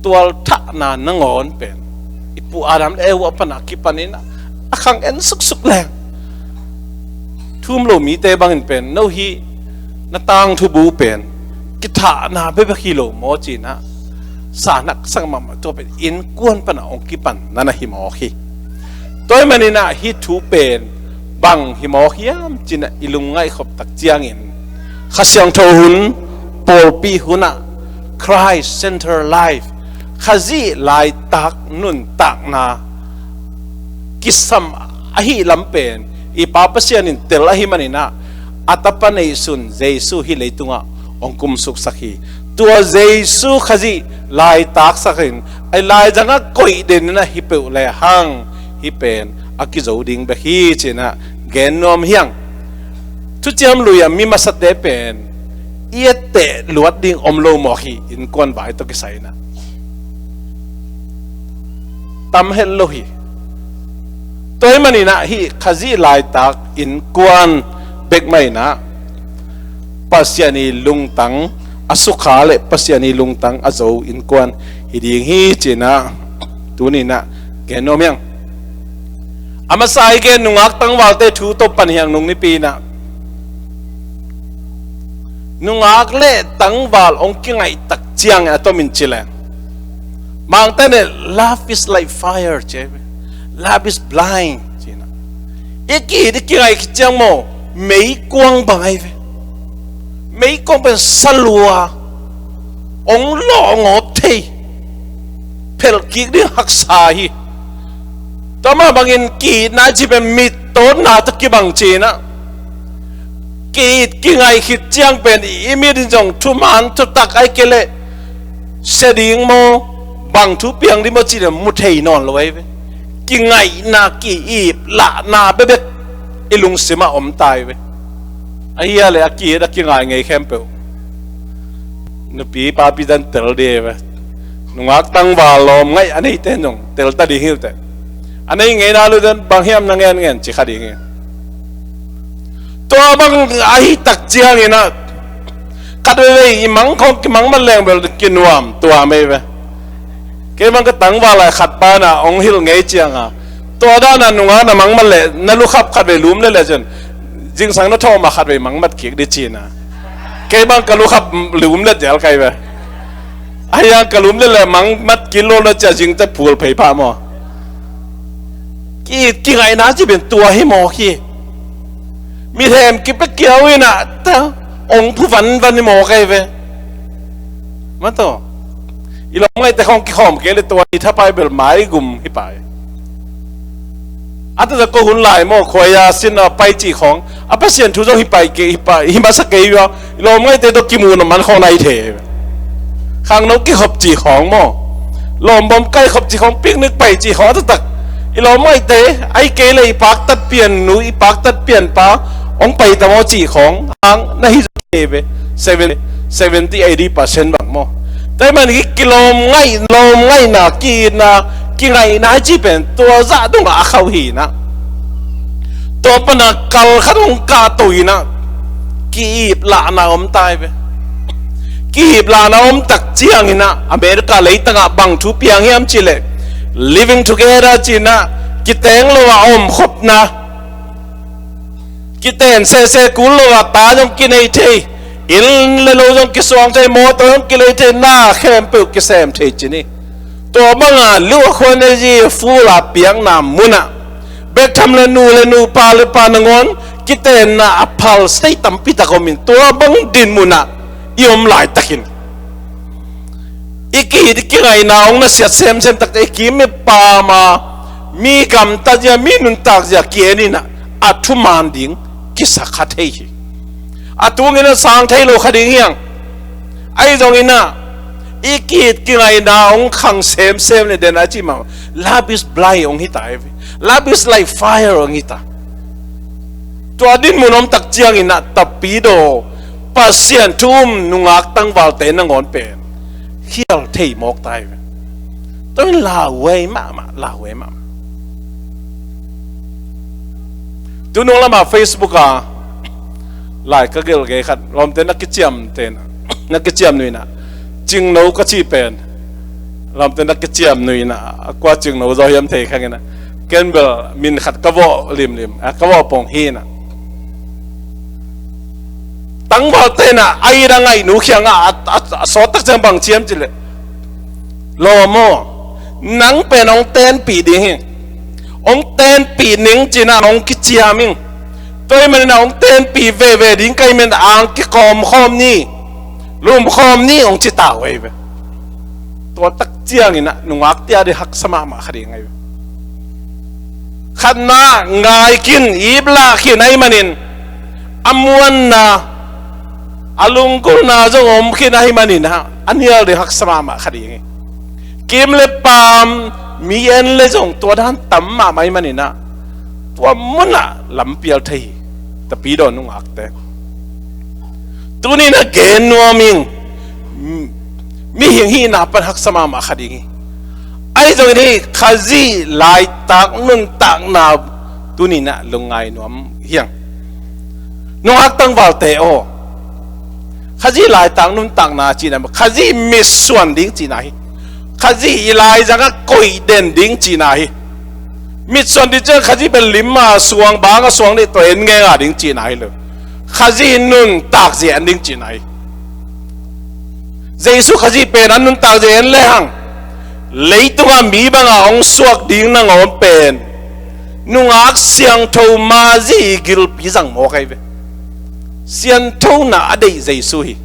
tualthahna nangawn pen i pu Adam le Eva panah kipanin a khang en suksuk leng. Thum lo mite bangin pen no hi na tangthu bu pen kithahna bebek hi lo maw cinah sa nak sang mahmah tua pen innkuan panah hong kipan nana hi mawk hi. Tua hi maninah hih thu pen bang hi mawk hiam cinah i lungngaih khop tak ciangin Kha Siangtho hun pawlpi hunah Christ Center Life Khazih laitak nuntakna kisam ahi lam pen i Pa Pasian in tel ahi maninah a tapa neihsun Jesu hi leitungah hong kumsuksak hi. Tua Jesu Khazih laitaksakin a laizangah koih deninah hi peuh le hang hi pen a kizo ding bek hi cinah gen nuam hiang. Thuciam lui a mi masate pen i etteh luat ding om lo mawk hi. Innkuan vai tawh kisai inah tam het lo hi. Tua hi maninah hih Khazih laitak innkuan bek mah inah Pasian i lungtang a sukha le Pasian i lungtang a zo innkuan hi ding hi cinah tuninah gen nuam hiang. A masa i gen nungak tangvalte thu tawh pan hiang nung nipi inah nungak le tangval hong kingaih tak ciang a tomin ci leng Mangte ne love is like fire ci ve. Love is blind cinah i ki-it i kingaih khit ciang maw meikuang bang ahi ve. Meikuang pen salua hong lawngawp thei phelh kik ding haksa hi. Tua mah bangin ki-itna ci pen mittawtna tawh kibang cinah ki-it kingaih khit ciang pen i mit in zong thuman thutak ahi kei leh sia ding maw bang thu piang ding maw cinah mu thei nawn lo ahi ve. Kingaihna ki-it lahna bebek i lungsimah om ta hi ve. Ahi a le a ki-it a kingai ngei khempeuh nupi papi dan tel dih ve. Nungak tangval lawm ngaih a neite zong tel ta ding hi uh teh. A nei ngeina lu dan bang hiam na ngen ngen ci kha ding hi. Tua bang ahi tak cianginah khat veivei i mang khawng kimang man leng bel kinuam tuam ei ve. Kei bang ka tangval lai khat pana hong hilh ngei cianga tua dana nungak na mang man leh na lukhap khat vei lum le le cin zingsang na thawh mah khat vei mang mat kik dih cina. Kei bang ka lukhap lum le zel kai ve. Ahi a ka lum le le mang mat kik lo le cia zingte phul phei pha maw. Ki, kingaihna ci pen tua hi maw ki. Mithem kipia kiau inah ta ong phu vanvan hi maw kai ve. Mataw i lawm ngaihte khawng kikhawm kei le tua i thapai bel mai gum hi pai. A tata ko hun lai maw khuaia sin a pai cih khawng a Pasian thu zong hi pai kei hi masa kei ua. I lawm ngaihte tawh kimu na man khawng na hi thei. Khangno kikhop cih khawng maw lawm bawm kai khop cih khawng picnic pai cih khawng a taktak i lawm ngaihte ahi kei le i paktat pian nu i paktat pian pa hong pai ta maw cih khawng hang na hi. Ve seventy eighty percent bang maw. Taiman hi kilawm ngaih lawm ngaihna ki-itna kingaihna ci pen tua zah dongah a khauh hinah tua pana kal khat hong kahto hinah ki-ip lahna om tai ve. Ki-ip lahna om tak cianginah America leitangah bang thu piang hiam cileh living together cinah kiteng lo a om khopna. Kiten sese kul lo a ta zong kinei thei inn le lo zong kisuang thei mawtaw zong kilei thei na khempeuh kisem thei cini. Tua banga liu a khuan ei zi ful a piakna munah bek tham le nu le nu pa le pa nangawn kitenna a phal sei tampi tak omin tua bang din munah i om laitakin i ki i kingaihna hong na siat semsem takte i kim i pama mi gamta zia mi nuntak zia kieninah a thuman ding kisa kha thei hi. A tungin a sang thei lo kha ding hiang. Ahi zonginah i ki i kingaihna hong khang semsem le den a ci mah love is blind hong hita. Love is like fire hong hita. Tua dinmun om tak cianginah tapidaw Pasian thu um nungak tangvalte nangawn pen khial thei mawk ta hi ve. Tua in lauhuai mahmah lauhuai mahmah. Tunung lamah Facebook a lai ka gelh gei khat lawmte na kiciam tena Na kiciam nuina, cingno ka cih pen, lamte na kiciam nuina a kua cingno zaw hiam thei khang ina, ken bel min khat ka vawh limlim a, ka vawh pong hi ina. Tangvalte na a ina ngaihnu khiangah a, a, a sawt tak ciang bang ciam cileh, lawm aw, nang pen hong tenpih ding hi. Hong tenpih ning cina hong kiciam ing. Tua hi manina hong tenpih veve ding ka hi manina ang kikawm khawm ni. Lum khawm ni hong ci ta uh ahi ve. Tua tak ciangina nungak tia dih haksa mahmah kha ding ahi ve. Khatna, ngaikin iplah khin ahi manin a muanna, a lunggulhna zong om khin ahi manina a nial dih haksa mahmah kha ding hi. Kim le paam, mi en le zong tua dan tam mahmah ahi manina tua munah lampial thei hi. Tapidaw nungakte, tunin a gen nuam ing. Mihing hihna pan haksa mahmah kha ding hi. Ahi zongin hi Khazih laitak nuntakna tuninah lungngai nuam hiang. Nungak tangvalte aw, Khazih laitak nuntakna cihna, Khazih mitsuan ding cihna hi. Khazih i laizangah koih den ding cihna hi. Mitsuan ding ciang Khazih pen lim a suang, bang a suang nih tua en ngenga ding cihna hi lo. Khazih nuntak zia en ding cihna hi. Jesu Khazih pen a nuntak zia en lehang, leitungah mi banga hong suak ding nangawn pen nungak siangtho ma zih i gilpi zang mawk ahi ve. Sianthona a deih Jesu hi.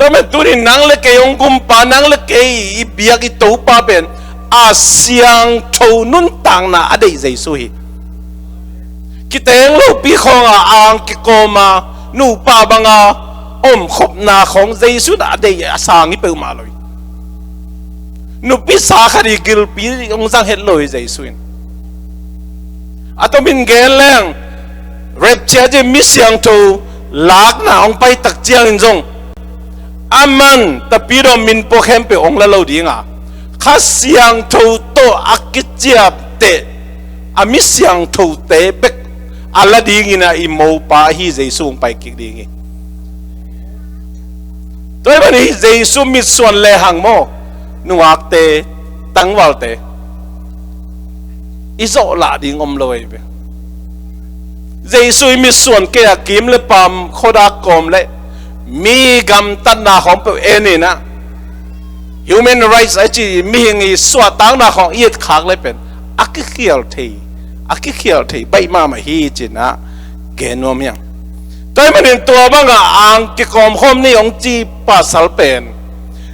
Tua men tunin nang le kei hong gumpa, nang le kei i biak i Topa pen a siangtho nuntakna a deih Jesu hi. Kiteng lopi khawnga ang kikawma nupa banga omkhopna khawng Jesu na a deih a sang hi peuhmah lo hi. Nupisa khat i gilpi hong zang het lo hi Jesu in. A tomin gen leng, rapture ci mi siangtho lakna hong paitak ciangin zong aman tapidaw min pua khempeuh hong la lo dinga, Kha Siangtho tawh a kiciapteh a mi siangthote bek a la dingina i mopa ahi Jesu hong pai kik ding hi. Tua hi bani Jesu mitsuan lehang maw, nungakte, tangvalte, i zawh lah ding om lo ahi ve. Jesu i mitsuan kei a kim le paam, khuadak kawm le mi gamtatna khawng peuh en inah, human rights a ci mihing i suahtakna khawng i etkhak le pen a kikhial thei, a kikhial thei baih mahmah hi cinah gen nuam hiang. Tua hi manin tua banga ang kikawm khawm ni hong ci pasal pen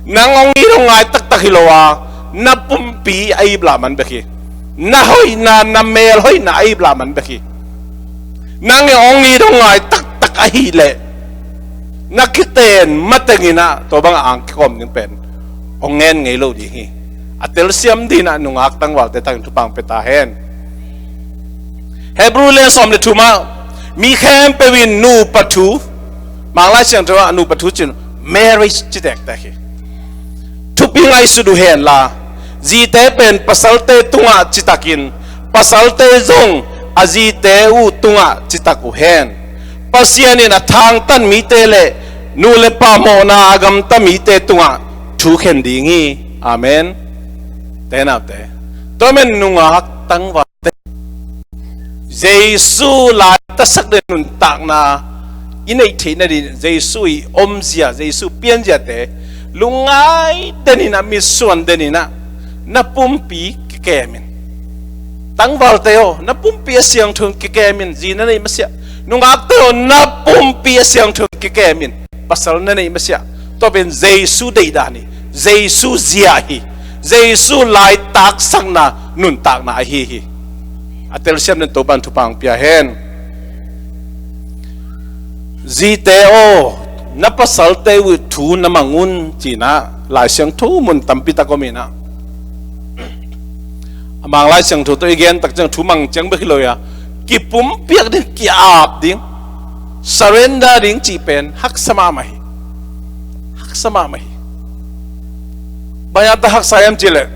nang hong it hong ngai taktak hi lo a, na pumpi a iplah man bek hi. Na hoihna, na mel hoihna a iplah man bek hi. Nang e hong it hong ngai taktak ahileh na kiten matenginah tua banga ang kikawm ding pen hong ngen ngei lo ding hi. A telsiam dinah nungak tangvalte tangin thupang pia ta hen. Hebrew lian sawm le thumah mi khempeuh in nupa thu, Manglai Siangtho ah nupa thu cin marriage ci tektek hi. Thupi ngaihsut uh henla, zite pen pasalte tungah citakin pasalte zong a zite uh tungah citak uh hen. Pasian in a thangtan mite le nu le pa mawhna a gamta mite tungah thukhen ding hi. Amen. Tenaute, tua men nungak tangval Jesu laitasak le nuntakna i neih theih nadin Jesu i omzia, Jesu pianziate lungngai deninah, mitsuan deninah na pumpi kikemin. Tangvalte aw, na pumpi a siangtho in kikemin, zi na neih masiah. Nungakte aw, na pumpi a siangtho in kikemin, pasal na neih masiah. Tua pen Jesu deihdan hi. Jesu zia hi. Jesu laitaksakna nuntakna ahi hi. A telsiam den Topan thupang pia hen. Zite aw, na pasalte uh thu na mang un cinah Lai Siangtho mun tampi tak om inah, a Manglai Siangtho tawh i gen tak ciang thu mang ciang bek hi lo a, kipumpiak ding, ki-ap ding, surrender ding cih pen haksa mahmah hi. Haksa mahmah hi. Bang a ta haksa hiam cihleh,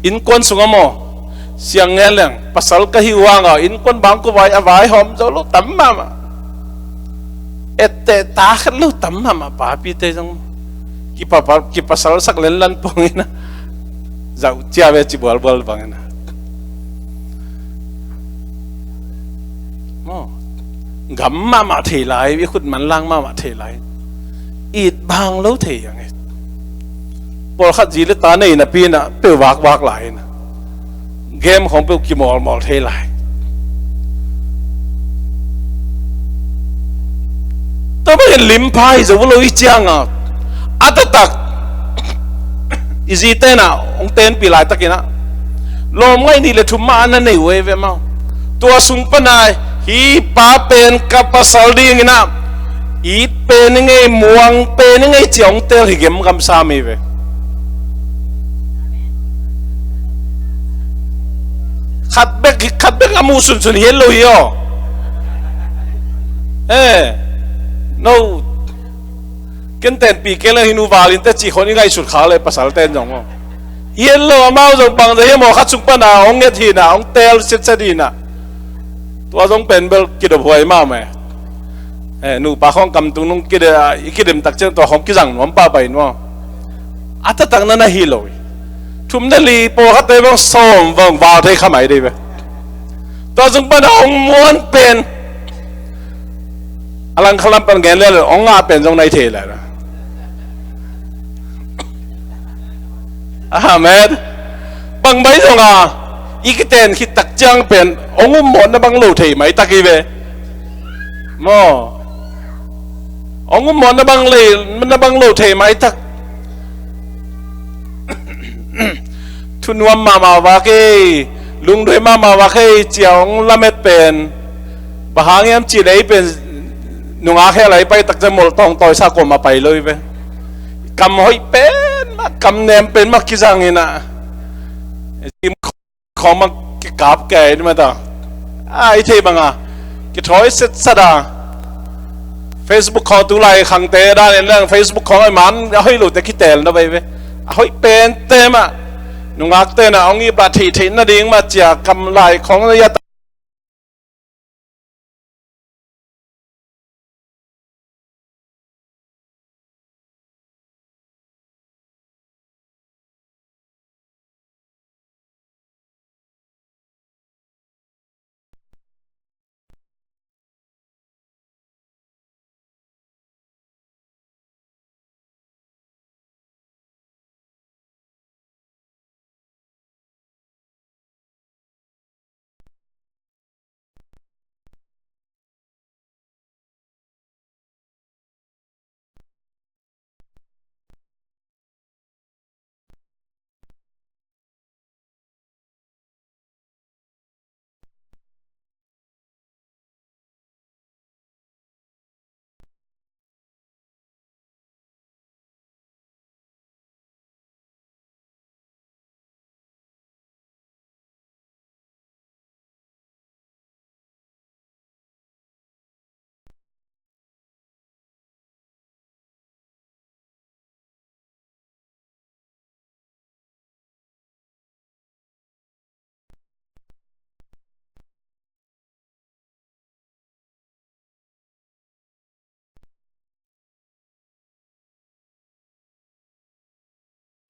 innkuan sungah maw, siang ngen leng pasal ka hi uh hanga innkuan bangkua vai a vaihawm zo lo tam mahmah. etteh ta khat lo tam mahmah papite zong kipa, kipasalsak lenlan pongin a zauh cia ve ci bualbual bangin a. Maw, gam mahmah thei lai, i khut manlang mahmah thei lai, it bang lo thei ang e. Pawlkhat zi le ta nei napi in a peuh vakvak lai in a, game khong peuh kimawlmawl thei lai. Tua bangin lim pha hi zo lo i ciang a, a taktak i zite in a hong tenpih laitakin a, lawm ngaih nih le thum mah a na nei uh ei ve maw. Tua sung pan a, hih pa pen ka pasal dingin a, it pen i ngei, muang pen i ngei ci a hong teel hi gemgam sam hi ve. Khat bek, khat bek a muh sunsun hi het lo hi aw. Eh, no. Ken tenpih kei leng hi nu val in teh ci khawng i ngaihsut khak leh pasal ten zong aw. Hi het lo, amau zong bangzah hiam aw, khat sung pan a hong nget hi in a, hong teel setset hi in a. Tua zong pen bel kidophuai mahmah e. Eh, nupa khawng kam tung nung kide, i kidem tak ciang tua khawng kizang nuam pahpah in maw. A taktak na na hi lo hi. Thum na li pawlkhatte bang sawm bang val thei kha mai dei ve. Tua zong pan a hong muan pen, a langkhat lam pan gen lel hong ngah pen zong na hi thei lai. Amen. Bang bai zong a i kiten khit tak ciang pen hong ummawh na bang lo thei maitak hi ve. Maw, hong ummawh na bang lei, na bang lo thei maitak. Thunuam mahmah vak ei, lungdoi mahmah vak ei ci a hong lamet pen, bang hang hiam cih leh ei pen nungak hel a i pai tak ciang molh tawngtawi sa kuamah pai lo hi ve. Kam hoih pen mah, kam nem pen mah kizang in a, khawng mah kikap kei ni mah ta. A i thei bang a kithawi setsat a, Facebook khawng tu lai khangte dan in leng Facebook khawng a man a hoih lote kiteel na bai ve. A hoih pente mah nungakte in a hong iplah theihtheih nading mah ci a kam lai khawng na ya ta.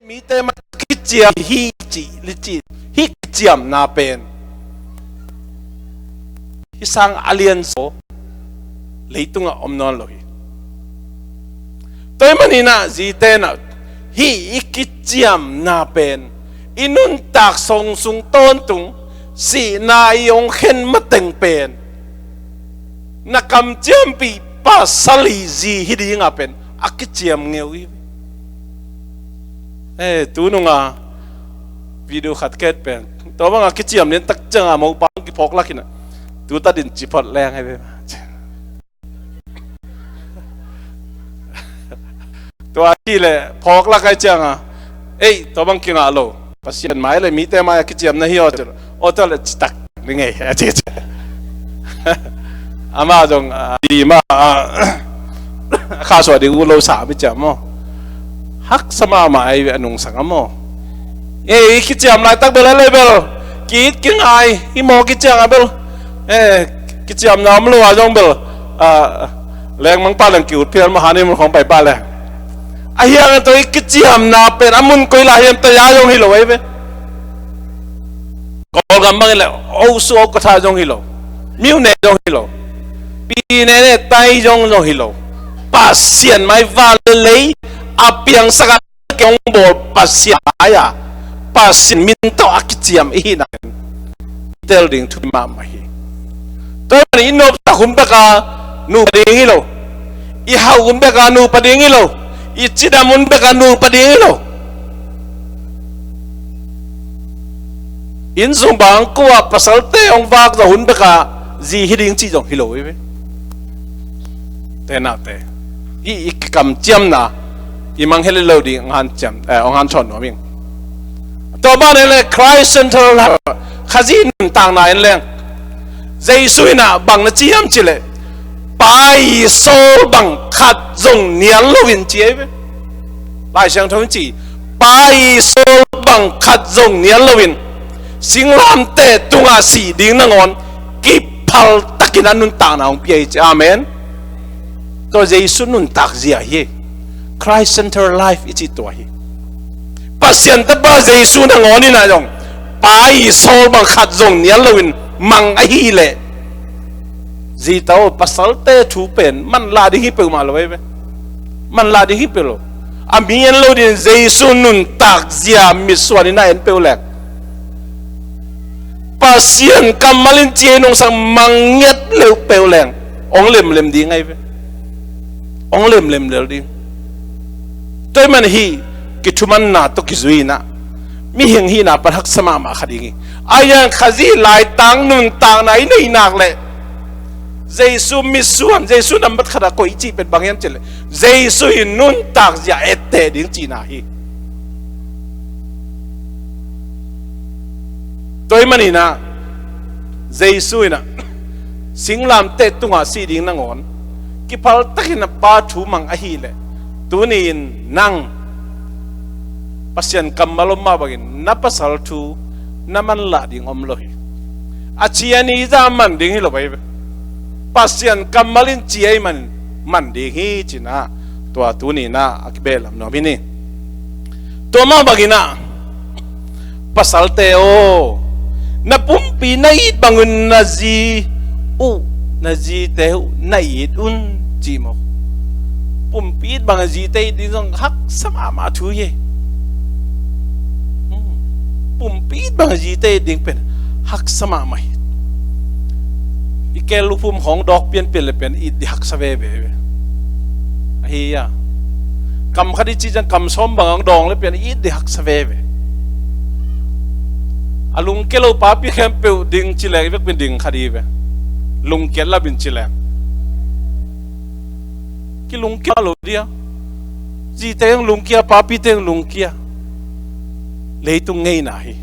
Mite mah kiciam hi cih, li cih, hih kiciamna pen hih sang a lianzaw leitungah om nawn lo hi. Tua ahih manin ah zite in ah hih i kiciamna pen, i nuntak song sung tawntung sihna i hong khen mateng pen na kamciampih pasal i zi hi dingah pen a kiciam ngeu hi. Eh, tu nunga video khat ka et pen, tua banga kiciam lian tak cianga mopa hong kiphawk lak in ah, tu tatin ci phot leng hi ve. Tua hi leh phawk lak ai cianga, ei, tua bang kingah lo, Pasian mai le mite mai a kiciam na hi aw, aw tua le citak ni ngei a ci ci. Amah zong, ah, di mah, ah, kha suah ding uh lo sa mi ciam maw. Haksa mahmah ai ve, a nungsang a maw. Eh, i kiciam laitak bel a le bel ki-it kingai hi maw, kiciang a bel, eh, kiciamna om lo a zong bel, ah, Lengmangpa leng ki-ut phial mah, honeymoon khawng pai pah leh, a hiang a tawh i kiciamna pen a mun koi lai hiam, taya zong hi lo ahi ve. Kawlgam bangin leh Osu Okatha zong hi lo, Myone zong hi lo, Pyine ne Taizong zong hi lo. Pasian mai van le lei a piangsak a kong bawl Pasian mai-a, Pasian min tawh a kiciam i hihna pen tel ding thupi mahmah hi. Tua hi manin i nopsak hun bek a nupa ding hi lo, i hauh hun bek a nupa ding hi lo, i cidam hun bek a nupa ding hi lo. Inn sung bang kua pasalte hong vak zawh hun bek a zi hi ding cih zong hi lo hi ve. Tenate, hih i kikamciamna i mangngilh lo ding hong hanciam, eh, hong hanthawn nuam ing. Tua banah leh Christ Central Life, Khazih nuntakna en leng, Jesu in ah bang na ci hiam cih leh, Pa ii sawl bang khat zong nial loin ci ahi ve. Lai Siangtho in ci, Pa ii sawl bang khat zong nial loin singlamteh tungah sih ding nangawn kiphaltakin a nuntakna hong pia hi ci. Amen. Tua Jesu nuntak zia hi. Christ Center Life i cih tua hi. Pasian Tapa Jesu nangawn in ah zong Pa ii sawl bang khat zong nial loin mang ahih leh, zita aw, pasalte thu pen manlah ding hi peuhmah lo ahi ve. Manlah ding hi peuh lo. A mi en lo ding, Jesu nuntak zia mitsuan in a en peuh leng, Pasian kammal in ci-a nong sang mang ngiat leuh peuh leng, hong lemlem ding ahi ve. Hong lemlem lel ding. Tua ahih manin hih kithumanna tawh kizui in ah mihing hihna pan haksa mahmah kha ding hi. Ahi zongin Khazih laitang nuntakna i neih nak leh, Jesu mitsuan, Jesu nambat khat a koih cih pen bang hiam cih leh, Jesu ii nuntak zia etteh ding cihna hi. Tua ahih manin ah Jesu in ah singlamteh tungah sih ding nangawn kiphaltakin a Pa thu mang ahih leh, tuni-in nang Pasian kammal om mah bangin na pasal thu na manlah ding om lo hi. A ci a ni zah man ding hi lo ahi ve. Pasian kammal in ci ahih manin man ding hi ci-in ah, tua tuni-in ah a kibehlam nuam hi ni. Tua mah bangin ah, pasalte aw, na pumpi na it bangin na zi uh, na zite uh na it un, ci maw. Pumpi it bangin zite it ding zong haksa mahmah thu hi. Hmm. Pumpi it bangin zite it ding pen haksa mahmah hi. I keel luphum khawng dawk pianpian le pen it ding haksa veve ve. Ahi a, kam khat i cih ciang kam sawm bang hong dawng le pen it ding haksa veve. A lungkia lo papi khempeuh ding ci leng i vekpi-in ding kha ding ve. Lungkia lam in ci leng kilungkia lo ding a. Zite hong lungkia, papite hong lungkia. Leitung ngeina hi.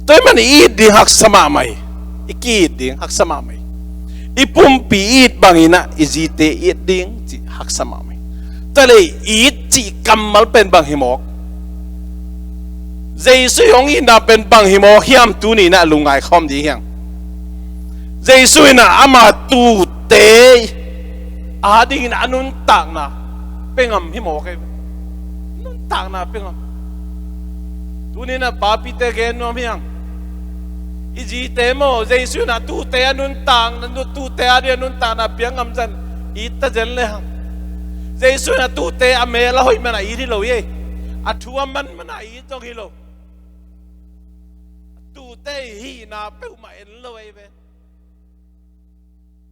Tua ahih manin i it ding haksa mahmah hi. I ki-it ding haksa mahmah hi. I pumpi it bangin ah i zite it ding cih haksa mahmah hi. Tua leh i it cih kammal pen bang hi mawk? Jesu ii hong itna pen bang hi mawk hiam, tuni-in ah lungngai khawm ding hi hang. Jesu in ah ama tuute adingin a nuntakna pia ngam hi mawk hi. Nuntakna pia ngam. Tuni-in ah papite gen nuam hi hang. I zite maw, Jesu in ah tuute a nuntakna, tuute adingin a nuntakna pia ngam zen, it ta zen le hang. Jesu in ah tuute a mel a hoih man a it hi lo hi. A thu a man man a it zong hi lo. Tuute hihna peuhmah en lo ahi ve.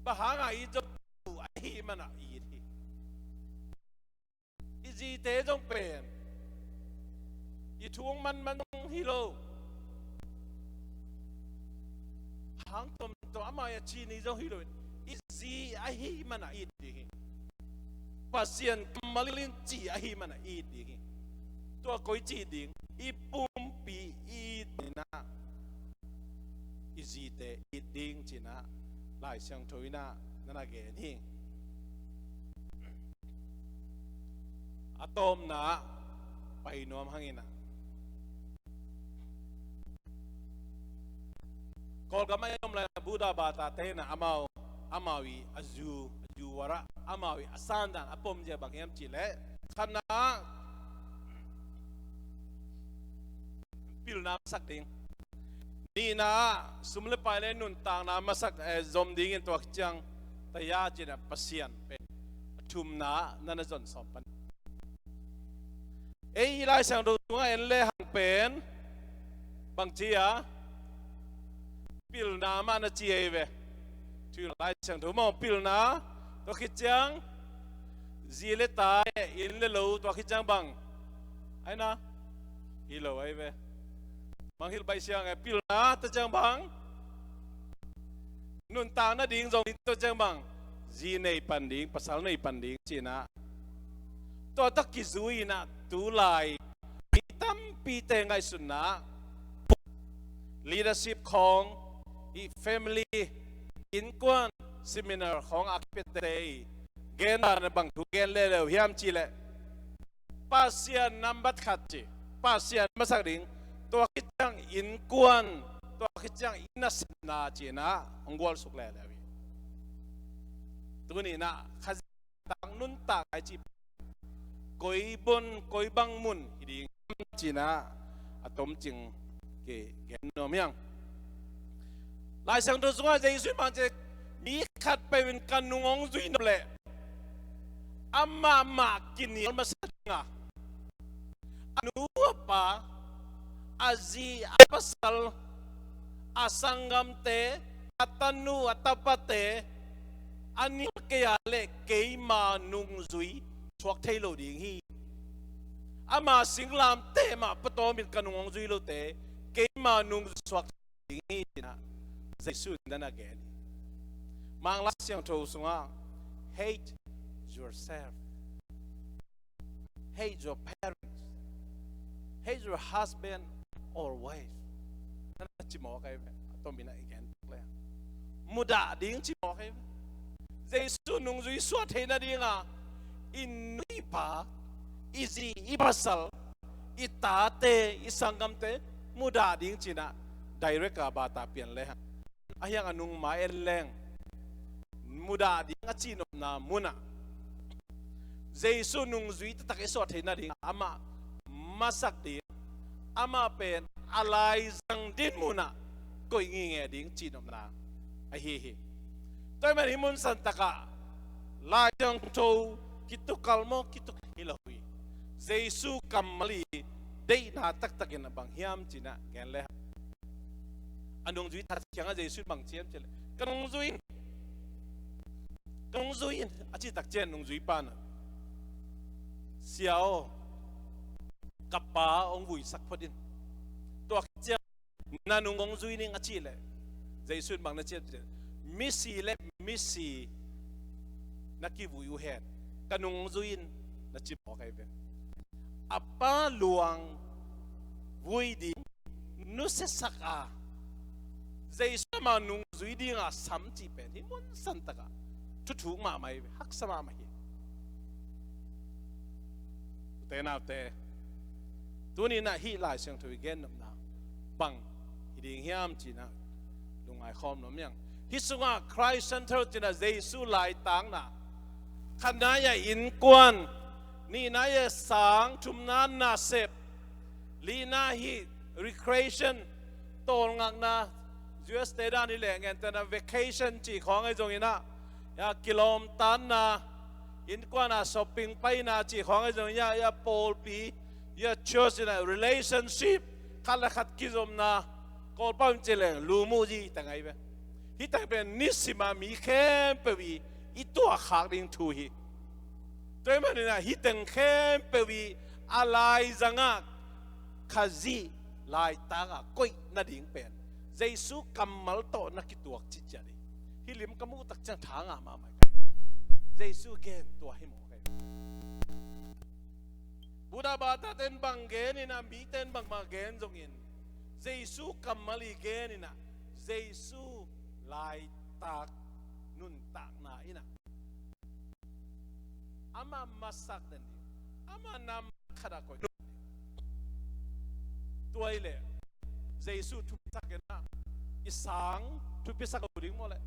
Bang hang a it zong, tu ahih man a it hi. I zite zong pen i thu hong manman zong hi lo. Hang tuamtuam ama a ci ni zong hi lo. I zi ahih man a it ding hi. Pasian kammal in ci ahih man a it ding hi. Tua koi ci ding? I pumpi it in ah i zite it ding ci-in ah Lai Siangtho in ah na na gen hi. A tawpna pai nuam hang in ah, Kawlgam a i om lai-a Buddha bata te in ah amau, amau ii a zu, a zu duara amau i a sandan a pom zia bang hiam cih leh, khatna pilna masak ding, nihna sum le pai le nuntakna masak, eh, zom dingin tua khit ciang taya cina Pasian pen, a thumna na na zon sawm pan. Ei i Lai Siangtho sungah en le hang pen bang ci a, pilna mah na ci ei ve. Thu Lai Siangtho mah pilna, tua khit ciang zi le ta, inn le lo, tua khit ciang bang ai na, hi lo ai ve. Bang hilh baih siang e, pilna tua ciang bang, nuntak nading zong tua ciang bang, zi nei pan ding, pasal nei pan ding cina. Tua tak kizui inah tulai mi tampite ngaihsutna, leadership khawng, i family, innkuan, seminar khawng a kipiate i gen na bang thu gen leleu hiam cih leh, Pasian nambat khat ci, Pasian masak ding, tua khit ciang innkuan, tua khit ciang i nasepna cina hong gualsuk leleu hi. Tuni inah Khazih tang nuntak ai ci, koi bun, koi bang mun hi ding cina a tomcing kigen nuam hiang. Lai Siangtho sungah Jesu in bang ci, mi khat peuh in ka nung hong zuih nop leh amah mah kinial masa ding a, a nu a pa, a zi a pasal, a sanggamte, a tanu a tapate a nial kei a leh keima nungzui suak thei lo ding hi. Ama singlamteh mah patawmin ka nung hong zui lote keima nungzui suak ding hi cina Jesu in na na gen hi. Mang Lai Siangtho sungah, hate yourself, hate your parents, hate your husband or wife, na na ci mawk ai ve. A tomin a i gen tak le mudah ding ci mawk ai ve. Jesu nungzui suah theih nadinga i nu i pa, i zi i pasal, i tate, i sanggamte mudah ding cina direct a bata pian le hang, a hiang a nungma en leng mudah ding a cihnopna munah Jesu nungzui taktak i suah theih nading amah masak ding, amah pen a laizang dinmunah koih ngingeh ding cihnopna ahi hi. Tua ahih manin hih mun santakah Lai Siangtho kitukal maw, kitukal hi lo hi. Jesu kammal i deihna taktakin a bang hiam cina gen le hang, a nungzui that kiangah Jesu in bang ci hiam cih leh, ka nungzui in, ka nungzui in a cih tak ciang nungzui pan ah, sia aw, ka pa hong vuisak phot in, tua khit ciang na nung hong zui ning a cih leh, Jesu in bang na ci hiam cih leh, misi le misi na kivui uh hen, ka nung hong zui in na ci mawk ai ve. A pa luang vui ding nusiasak a, Jesu amah nungzui dinga sam cih pen hih mun santakah thuthuk mahmah hi ve, haksa mahmah hi. Ute naute, tuni inah hih Lai Siangtho i gennopna bang hi ding hiam cina lungngai khawm nuam hiang. Hih sungah Christ Center cina Jesu laitakna, khatna ah innkuan, nihna ah sang, thumna nasep, lina hih recreation, tawlngakna, U S te dan hi leh ngentehna vacation cih khawng ahi zongin ah, ya, kilawmtatna, innkuan ah shopping paina cih khawng ahi zongin ah, ya, pawlpi, ya, church in ah relationship, khat le khat kizomna, Kawlpau in ci leng lumuh zi teng ahi ve. Hih teng pen nisim a mi khempeuh i, i tuahkhak ding thu hi. Tua ahih manin ah hih teng khempeuh i a laizangah Khazih laitakah koih nading pen Jesu kammal tawh na kituak citciat hi. Hih lim ka muh tak ciang tha ngah mahmah ka hi. Jesu gen tua hi mawk ka hi. Buddha bata ten bang gen in ah, mite in bangmah gen zongin, Jesu kammal i gen in ah, Jesu laitak nuntakna in ah, amah masak den ding, amah nambat khat a koih. Tua hi leh Jesu thupisak in ah, i sang thupisak lo ding maw leh,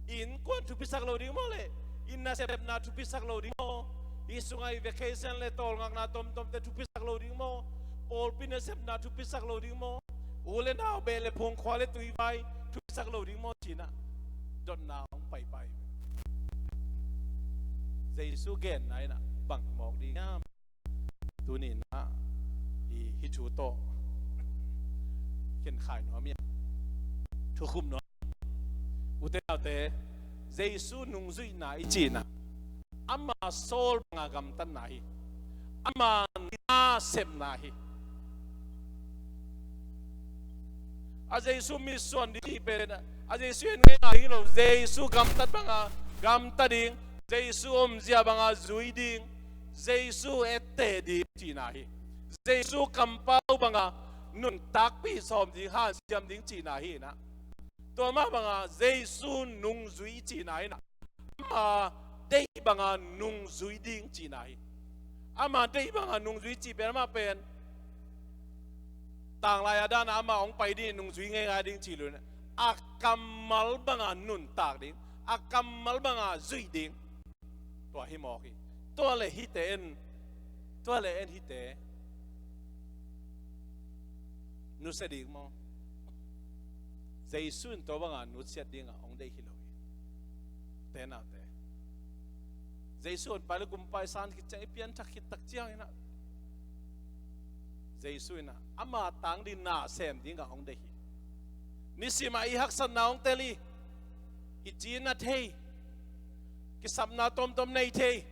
i innkuan thupisak lo ding maw leh, I nasepna thupisak lo ding maw? Hih sungah i vacation le tawlngakna tomtomte thupisak lo ding maw? Pawlpi nasepna thupisak lo ding maw? U le nau, beh le phung, khua le tui vai thupisak lo ding maw ci-in ah dotna hong paipai. Jesu genna in ah bang mawk ding hiam? Tuni in ah i hih thu tawh khenkhai nuam hi. Thukhum nuam. Ute naute, Jesu nungzuihna i cihna, ama sawl banga gamtatna hi. Ama nasepna hi. A Jesu mitsuan ding cih pen a Jesu en ngeingai hi lo. Jesu gamtat banga gamta ding, Jesu omzia banga zui ding, Jesu etteh ding cihna hi. Jesu kampau banga nuntakpih sawm ding, hansiam ding cihna hi in ah, tua mah banga Jesu nungzui cihna in ah, ama deih banga nungzui ding cihna hi. Ama deih banga nungzui cih pen amah pen tanglai a dan ah amah hong pai ding, nungzui ngeingai ding cih lo in ah, a kammal banga nuntak ding, a kammal banga zuih ding. Tua hi mawk hi. Tua le hihte en, tua le en hihte nusia ding maw? Jesu in tua banga nusiat dingah hong deih hi lo hi. Ute naute, Jesu honpai le gumpai san khit ciang, i pianthak khit tak ciang in ah, Jesu in ah ama tang ding na sem dingah hong deih hi. Nisim ah i haksatna hong tel hi. I cina thei, kisapna tomtom nei thei,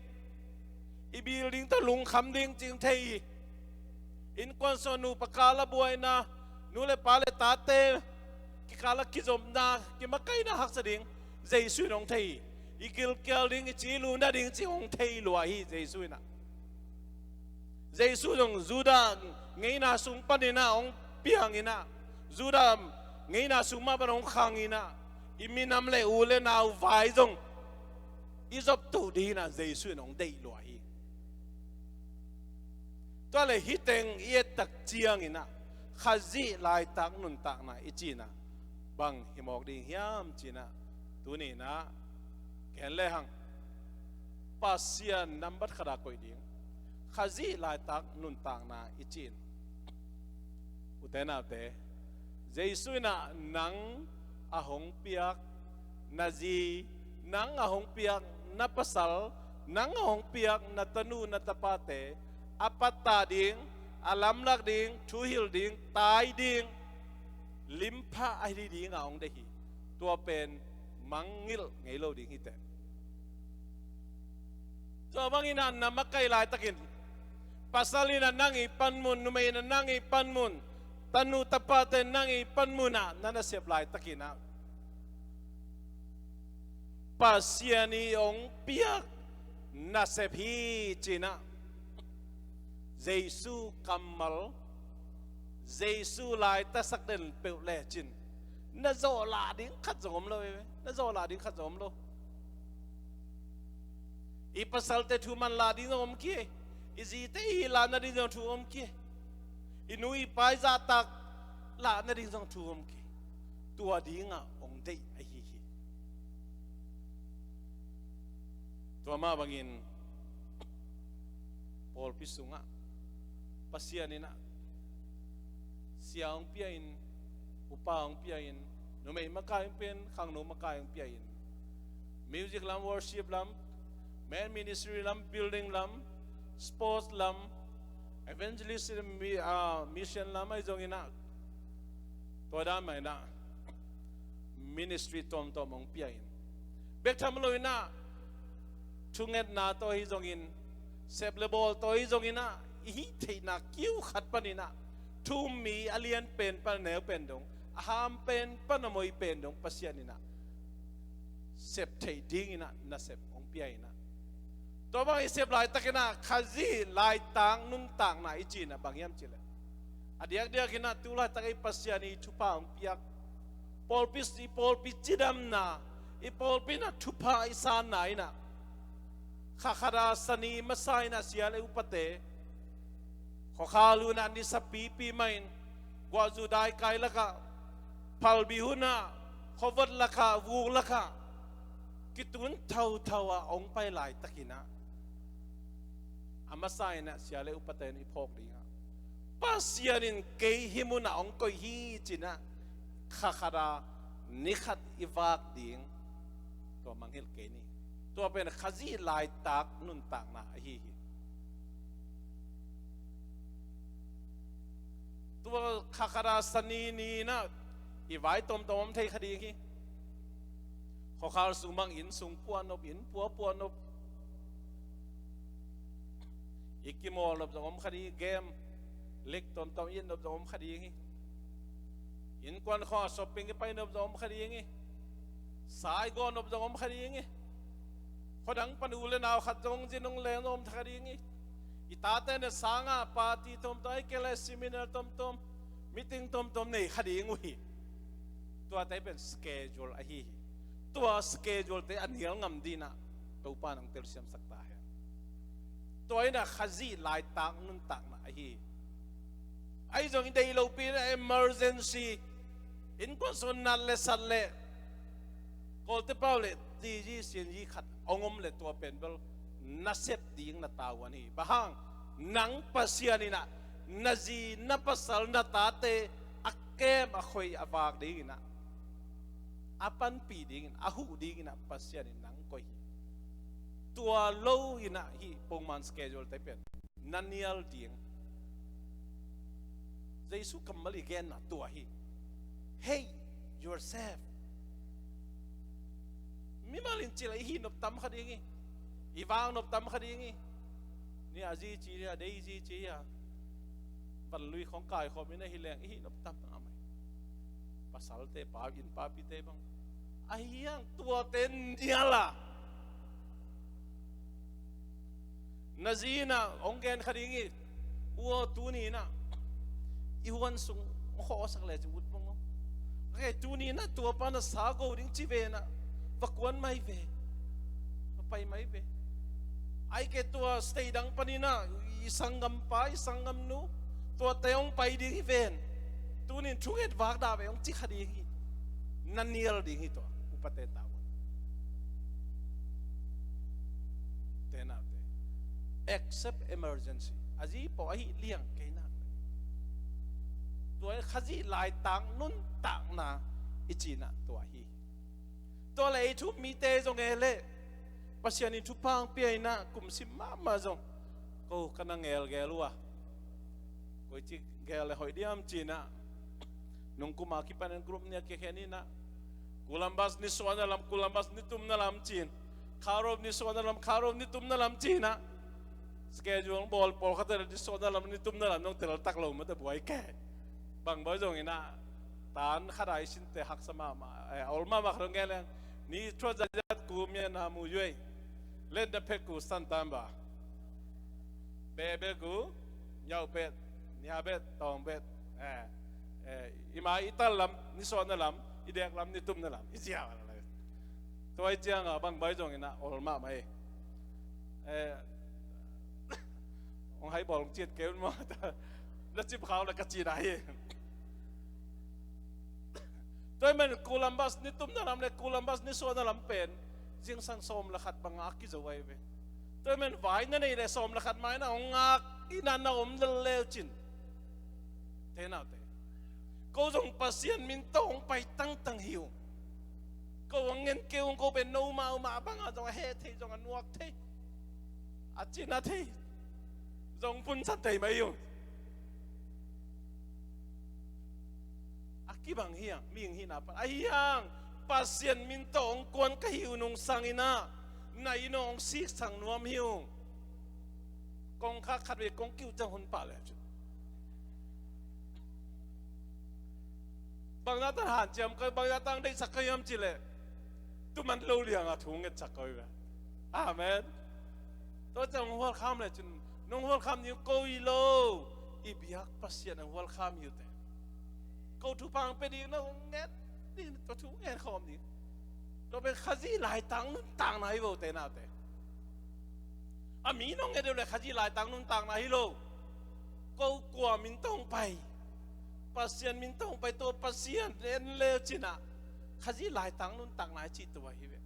i building tawh lungkham ding cih thei hi. Innkuan sungah nupa kal a buaina, nu le pa le tate kikal a kizopna, kimakaihna haksa ding Jesu in hong thei hi. I gilkial ding, i ci luna ding cih hong thei lua hi Jesu in ah. Jesu zong Judah ngeina sung panin ah hong piang in ah, Judah ngeina sung mah pan hong khang in ah, i minam le u le nau vai zong i zoptuh dingin ah Jesu in hong deih lua hi. Tua le hih teng i et tak ciangin ah Khazih laitak nuntakna i cihna bang hi mawk ding hiam cih ah, tuni in ah gen lehang Pasian nambat khat a koih ding, Khazih laitak nuntakna i cih in, ute naute, Jesu in ah nang a hong piak na zi, nang a hong piak na pasal, nang a hong piak na tanu na tapate a pattah ding, a lamlak ding, thuhilh ding, tai ding, limpha ahi dingah hong deih hi. Tua pen mangngilh ngei lo ding hi teh. Tua bangin ah na makaih laitakin, pasal in ah nang i panmun, numei in ah nang i panmun, tanu tapate nang i panmun ah na nasep laitakin ah, Pasian i hong piak nasep hi cih ah, Jesu kammal, Jesu laitasak den peuh lecin na zawh lah ding khat zong om lo, eh, na zawh lah ding khat zong om lo. I pasalte thu man lah ding zong om kei, i zite i hih lah nading zong thu om kei, i nu i pa i zahtak lah nading zong thu om kei. Tua dingah hong deih ahi hi. Tua mah bangin pawlpi sungah Pasian in ah sia hong pia in, upa hong pia in, numei makai hong pia in, khangno makai hong pia in, music lam, worship lam, men ministry lam, building lam, sports lam, evangelist mi-, ah, mission lam ahi zongin ah, tua dan mah in ah ministry tuamtuam hong pia in, bek tham lo in ah thungetna tawh ahi zongin, sep le bawl tawh ahi zongin ah, i hih theihna kiu khat panin ah, thu um mi a lian pen pan a neu pen dong, a ham pen pan a moi pen dong Pasian in ah sep theih dingin ah nasep hong pia in ah, tua bang i sep laitakin ah Khazih laitak nuntakna i cih ah bang hiam cih leh, a diakdiakin ah tu laitak i Pasian i thupha hong piak, pawlpi, i pawlpi cidamna, i pawlpi in ah thupha i sanna in ah, kha khat a sani masa in ah sia le upate khuakhal hun ah nisa pipi mah in, guahzu daikai lakah, phalbi hun ah khuavot lakah, vuk lakah, kitun thotho a hong pai laitakin ah, a masa in ah sia le upate in i phawk ding ah, Pasian in kei hih munah hong koih hi ci-in ah, kha khat a ni khat i vak ding, tua mangngilh kei ni. Tua pen Khazih laitak nuntakna ahi hi. Tua kha khat a sani ni-in ah i vai tomtom om thei kha ding hi. Khuakhal sung bang inn sung puah nop, inn puah puah nop. I kimawl nop zong om kha ding hi. Game, league tomtom i et nop zong om kha ding hi. Innkuan khawng ah shopping i pai nop zong om kha ding hi. Sa i gawh nop zong om kha ding hi. Khuadang pan u le nau khat zong zin hong leng zong om kha ding hi. I tate in ah sangah party tomtom, ahih kei leh seminar tomtom, meeting tomtom nei kha ding uh hi. Tuate pen schedule ahi hi. Tua schedule-te a nial ngam dingin ah Topa in hong telsiamsak ta hen. Tua in ah Khazih laitak nuntakna ahi hi. Ahi zongin i deih lopi in ah emergency, innkuan sung nat le sat le, Kawlte pau le tg cng khat hong om leh tua pen bel na sep ding na tavuan hi. Bang hang? Nang Pasian in ah na zi na pasal na tate a kem a khoi a vak dingin ah, a panpih dingin, a huh dingin ah Pasian in nang koih hi. Tua lo in ah hih pongman schedule-te pen na nial ding. Jesu kammal i genna tua hi. Hate yourself. Mimal in cil a i hih nop tam kha ding hi. I vak nop tam kha ding hi. Ni a zi ci hi a, dei zi ci hi a, vanlui khawng kaikhawm in ahi leng i hih nop tam ngamai. Pasalte, pa in papite bang. Ahi hang tuate nial a, na zi in ah hong gen kha ding hi. Ua, tuni in ah i huan sung hong khawhsak lecin ut bang aw. Kei tuni in ah tua pa na sa go ding ci ve in ah, va kuan mai ve, va pai mai ve. Ahih kei leh tua state dang panin ah i sanggampa, i sanggamnu, tuate hong pai ding hi ven. Tuni in thunget vak dah ve hong ci kha ding hi. Na nial ding hi tua upate tavuan. Te naute, except emergency, a zi pawh ahih liang kei nak leh. Tua Khazih laitak nuntakna i cihna tua hi. Tua leh ei thu-um mite zong e leh, Pasian in thupha hong pia in ah kum sim mahmah zong, ko ka na ngelgel uh a, koici gel leh hoih diam ci-in ah, nung kum a kipanin group nih a kikhen in ah, Columbus ni suahna lam, Columbus ni tumna lam ci-in, Kharop ni suahna lam, Kharop ni tumna lam ci-in ah, schedule hong bawl pawlkhat in ah ni suahna lam, ni tumna lam nong tel tak lo mah teh buai kei. Bang bawi zongin ah, tan khat a i sinte haksa mahmah, eh, a ol mahmah khat hong gen leng, ni thuat zat zat ku mia na mu yuei, len na phet ku san tan ba, be be ku nyau bet, nia bet, tawng bet, eh, eh, i ma i tal lam ni suahna lam, i dek lam ni tumna lam, i cia tua i ciang a bang bawi zongin ah ol mahmah hi. Eh, hong hai bawl hong ciat kei un maw? Na cip khau la ka cina hi. Tua ahih manin Columbus ni tumna lam le Columbus ni suahna lam pen zingsang sawm le khat bang a kizo ahi ve. Tua ahih manin vai na neih le sawm le khat mai na hong ngak in ah na om lel leu cin. Te naute, ko zong Pasian min tawh hong pai tangtang hi ung. Ko hong ngen kei ung, ko pen no mah uh mah bang a zong a heh thei, zong a nuak thei, a cina thei, zong punsan thei mai hi ung. A kibang hi hang, mihing hihna pan ahi hang, Pasian min tawh hong kuan ka hi uh nungsang in ah, na inn hong siksang nuam hi ung. Kongkhak khat vei kong kiu ciang hun pah leh cun, bangzah tan hanciam ka, bangzah tan deihsak ka hiam cih leh, tu man lo liang a thu ngetsak ko hi ve. Amen. Tua ciang hong hualkham leh cun, nong hualkham ding ko hi lo, i biak Pasian a hualkham hi uh teh. Ko thupha hong pia ding na hong nget ding, tua thu ngen khawm ding. Tua pen Khazih laitak nuntakna hi vo te naute. A mi nong nget deuh le Khazih laitak nuntakna hi lo. Ko kua min tawh hong pai? Pasian min tawh hong pai, tua Pasian en le cin ah Khazih laitak nuntakna hi cih tua hi ve.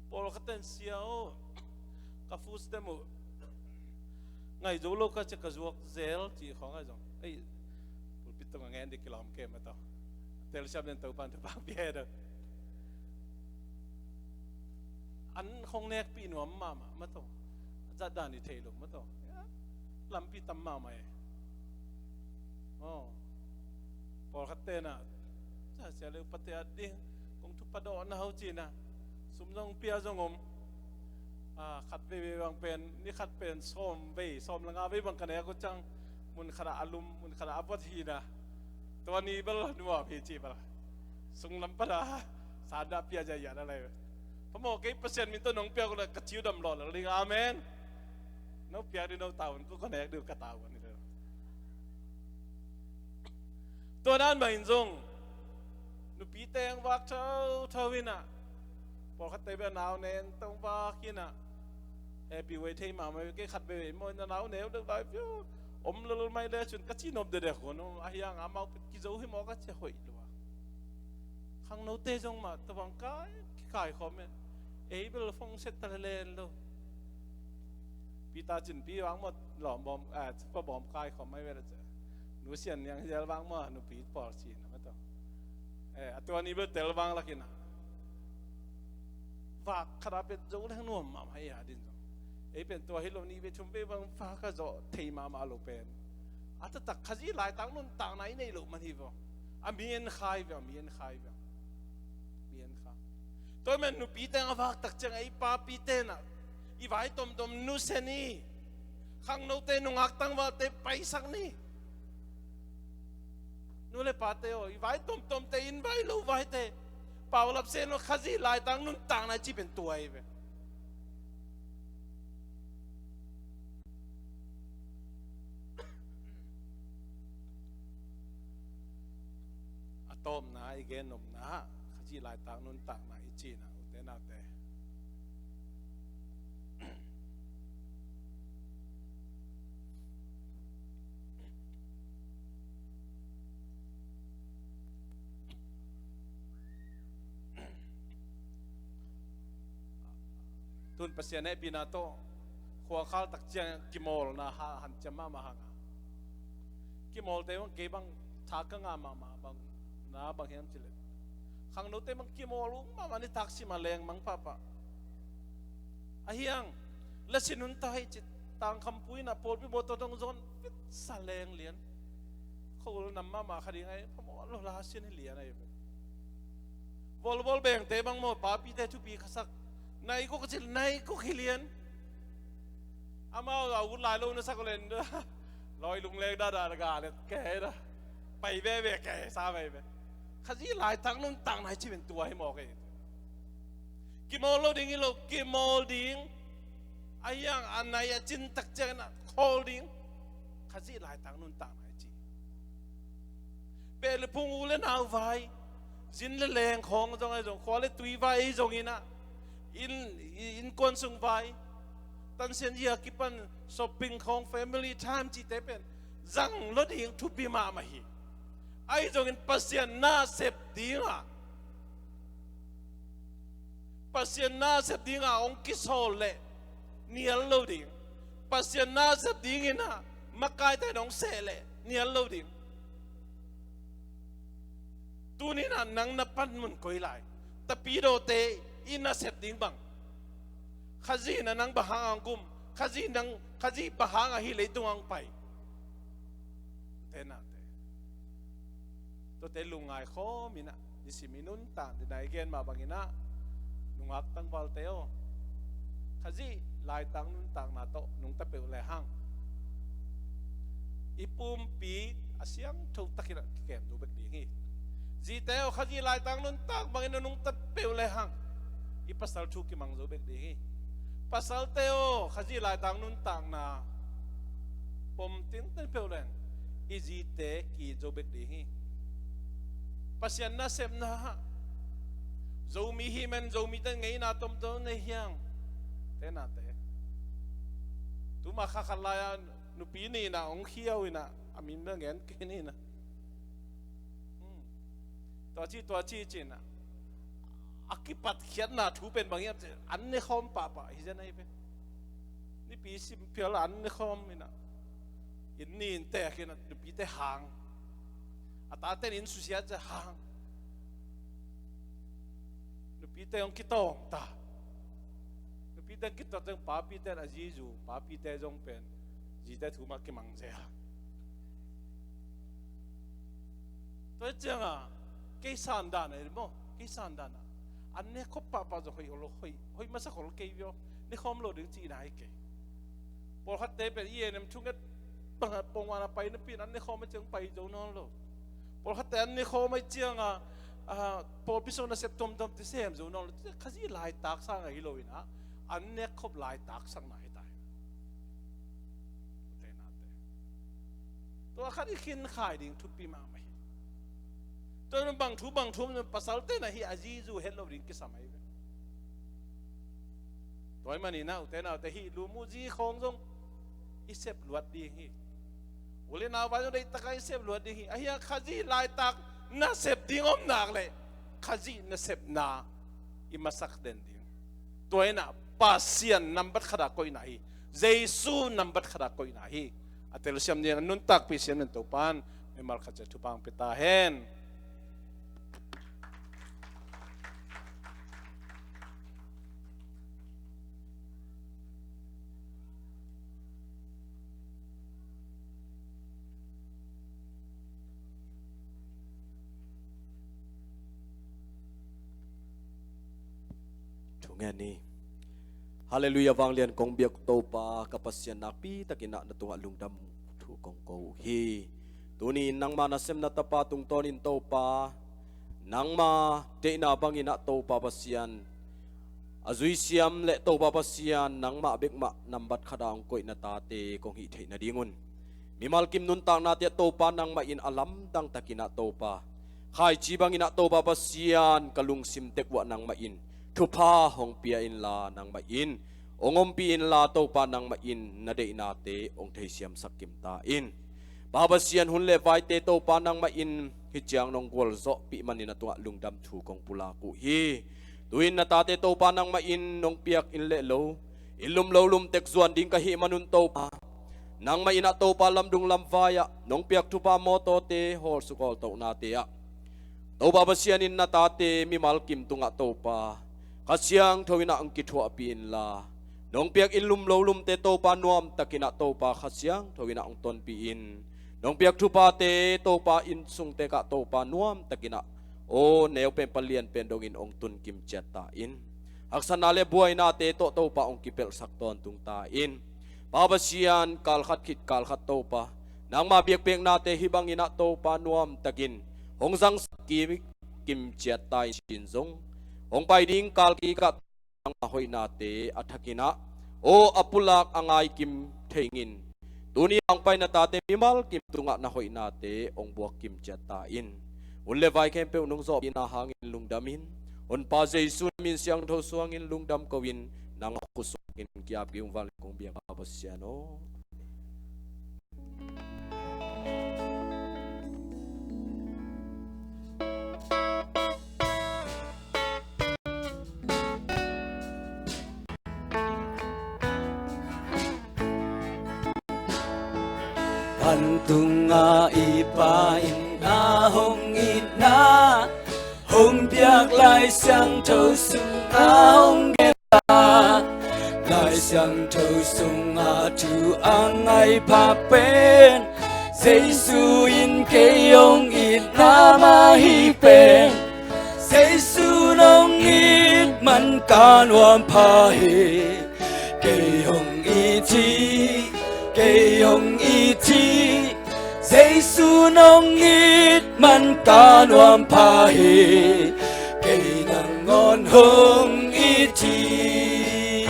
Pawlkhat ten, "Sia aw, ka foods te muh ngai zo lo ka cia ka zuak zel," ci khawng ahi zong, ei, pulpit tungah ngen dih kilawm kei mah tawh. Telsiam den Topan thupha pia he do. An khong nekpih nuam mahmah mah tawh. Zat dan i thei lo mah tawh. Lampi tam mahmah e. Aw. Pawlkhat tenah, "Sia, sia leu pate at ding, kong thupa dawh na ho," cinah sum zong pia zong om. Ah, khat veivei bang pen, ni khat pen sawm vei, sawm le nga vei bang ka nek uh ciang, mun khatah a lum, mun khatah a buat hinah. Tua ni bel nuam hi ci bel. Sunglam pana sandah pia zia zia na lai. Phamawh kei, Pasian min tawh nong piak uh le ka ciu dam lawh lel ding. Amen. No piak ding no tau un, ko ka nek ding ka tau un. Tua dan bangin zong nupi teng vak thotho inah, pawlkhat te bia nau nen tong vak inah, happy way thei mahmah, kei khat vei maw, na nau neu deuh lai pia om lel mai le cun ka ci nop dedek hun. Ahi hang amau kizo hi maw ka ci hoih lua. Khangnote zong mah tua bang kai, kikai khawm e. Ei bel phone set ta le len lo. Peter Cinpi vang maw, lawm bawm, eh, pa bawm kai khawm mai vel a ci. Nu Sian Niang Hial vang maw, nupi pawl cina mah tawh. Eh, a tua ni bel tel vang lakinah. Vak khat a pet zo leng nuam mahmah hi a din zong. Ei pen tua hi lo, ni ve thum ve bang vak a zawh thei mahmah lo pen. A taktak Khazih laitak nuntakna i neih loh man hi vaw. A mi en khai ve, a mi en khai ve. Mi en khai. Tua men nupi teng a vak tak ciang ei papi tenah i vai tomtom nusia ni. Khangnote nungak tangvalte paisak ni. Nu le pate aw, i vai tomtomte, in vai lo vaite, paulap sen lo, Khazih laitak nuntakna i ci pen tua hi ve. A tawpna i gen nopna, Khazih laitak nuntakna i cina, ute naute. Tun Pasian hehpihna tawh khuakhal tak ciang kimawlna ha hanciam mahmah hanga. Kimawlte bang kei bang tha ka ngah mahmah bang na bang hiam cileh. Khangnote bang kimawl uh mahmah ni, taksim a leng mang pahpah. Ahi hang, la sin hun ta hi ci, Tangkhampu inah pawlpi mawtaw dong zawn vitsa leng lian. Kho ul nam mahmah kha ding ahi, phamawh lo la sin hi lian ahi. Volvol bengte bang maw, papite thupi khasak. Naikuk a cil, naikuk hi lian. Amau a ut lai lo na sak len. Lawi lungleng dada ga let kei da. Pai veve kei sa veve. Khazih laitak nuntakna i ci pen tua hi mawk ei. Kimawl lo ding hi lo, kimawl ding. Ahi hang a nai a cin tak ciangin a khawl ding. Khazih laitak nuntakna i ci. Peh le phung, u le nau vai, zin le leng khawng zong ahi zong, khua le tui vai ahi zong inah, inn, innkuan sung vai, tansian zia kipan shopping khawng, family time cihte pen zang lo ding thupi mahmah hi. Ahi zongin Pasian na sep dingah, Pasian na sep dingah hong kisawl leh nial lo ding. Pasian na sep dinginah makaite in hong seh leh nial lo ding. Tuninah nang na panmun koi lai? Tapidawte i na sep ding bang? Khazih na nang bang hang hong gum? Khazih nang, Khazih bang hang ahi leitung hong pai? Tenate. Tuate lungngai khawm inah, nisim i nuntak dina i gen mah banginah, nungak tangvalte aw, Khazih laitak nuntakna tawh nungta peuh lehang, i pumpi a siangtho takinah kikem zo bek ding hi. Zite aw, Khazih laitak nuntak bangin a nungta peuh lehang, i pasal thu kimang zo bek ding hi. Pasalte aw, Khazih laitak nuntakna pom tinten peuh leng, i zite ki-it zo bek ding hi. Pasian nasepna ah, Zomi hi men, Zomite ngeina tomtom nei hiang. Tenate. Tuma kha khat lai-a nupi nihna hong khiau inah, a min bel ngen kei nihna. Hmm. Tua ci, tua ci cinah, A kipatkhiatna thu pen bang hiam cih leh an ne khawm pahpah hi zen ahi ve. Nipi sim phial an ne khawm in ah, inn ni inn teek in ah nupite hang, a tate in inn susia ciang hang, nupite hong kitawng ta. Nupite hong kitawng ciang papite in a zi zu, papite zong pen zite thu mah kimang zel. Tua hi ciangah kei san dan ahi maw, kei san dan ah an ne khop pahpah zong hoih lo, hoih, hoih masa khol kei vio, ne khawm lo ding cihna hi kei. Pawlkhatte pen i en em thunget bangah pongwan a pai napi in an ne khawm a ciang pai zo nawn lo. Pawlkhatte an ne khawm a ciangah, ah, pawlpi sung nasep tuamtuam te sem zo nawn lo. Khazih laitak sang ahi lo in ah, an ne khop laitak sangna hi ta hi. Ute nate, tua khat i khin khai ding thupi mahmah hi. Tua bang thu bang thu pasalte na hi a zi zu het lo ding kisam ahi ve. Tua ahih manin ah ute naute, hih lum uh zi khawng zong i sep luat ding hi. U le nau vai zong deihtakin i sep luat ding hi. Ahi hang Khazih laitak nasep ding om nak leh Khazih nasepna i masak den ding. Tua in ah Pasian nambat khat ah koihna hi. Jesu nambat khat ah koihna hi. A telsiam ding, a nuntakpih siam ding Topa'n mimal khat ciat thupha hong pia ta hen. Thungen ni. Halleluiah, vanglian kong biak Topa, ka Pasian, nakpi takin ah na tungah lungdam thu kong ko uh hi. Tuni in nangma nasepna tapa tungtawnin Topa, nangma deihna bangin ah Topa Pasian, a zuisiam le Topa Pasian, nangmah bekmah nambat khat ah hong koih na tate kong hih theih nadingun, mimal kim nuntaknate ah Topa nangmah in a lamdang takin ah Topa, khaici bangin ah Topa Pasian, ka lungsim tek uah nangmah in thupha hong pia inla, nangmah in hong ompih inla, Topa nangmah in na deihnate hong theisiamsak kim ta in. Pa Pasian, hun le vaite Topa nangmah in hih ciang nong gualzawhpih manin a tungah lungdam thu kong pulak uh hi. Tu-in na tate Topa nangmah in nong piak inn le lo, inn lum lo lum tek zuan ding ka hih manun Topa, nangmah in ah Topa lamdung lamvai ah nong piak thupha mawtawte, hawlsuk hawltohnate ah Topa Pasian in na tate mimal kim tungah Topa, Kha Siangtho in ah hong kithuahpih inla, nong piak inn lum lo lumte Topa nuamtakin ah Topa Kha Siangtho in ah hong tonpih in, nong piak thuphate Topa inn sungte ah Topa nuamtakin ah aw neu pen palian pen dongin hong tun kim ciat ta in. Haksatna le buainate tawh Topa hong kipelhsak tawntung ta in. Pa Pasian, kal khat khit kal khat Topa, nangma biakpiaknate hih bangin ah Topa nuamtakin hong zangsak kim, kim ciat ta in, cin zong hong pai ding kal kikah nangma hoihnate a thakin ah aw a pulak a ngaikim thei ngin, tuni a hong pai na tate mimal kim tungah na hoihnate hong buak kim ciat ta in. Hun le vai khempeuh nong zawhpihna hangin lungdam in, Honpa Jesu na min siangtho suangin lungdam ko-in, nang a khut suangin ki-ap kei ung. Vanglian kong biak Pa Pasian aw. Vantung a i Pa in na hong itna, hong biak Lai Siangtho sungah hong gen ta. Lai Siangtho sunga thu a ngai pha pen, Jesu in kei hong itna mah hi pen. Jesu nong it man ka nuam pha hi. Kei hong it hi, kei hong it hi. Jesu nong it man ka nuam pha hi. Kei nangawn hong it hi.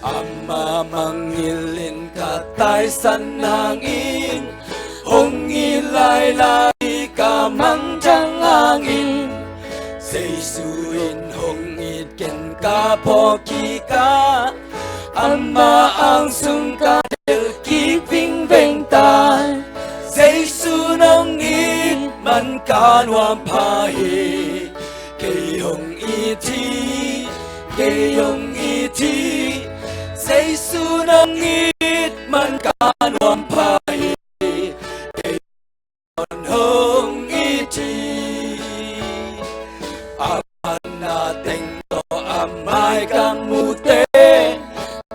Amah mangngilh in ka taisan nangin, hong it lailai ka mangthang hangin. Jesu in hong it ken ka phawk kik a, amah ang sung ka delh kik vingveng ta. Jesu nong it man ka nuam pha hi. Kei hong it it hi, kei hong it hi. Jesu nong it man ka nuam pha hi, kei hong it hi. A man a teng tawh a mai ka mute,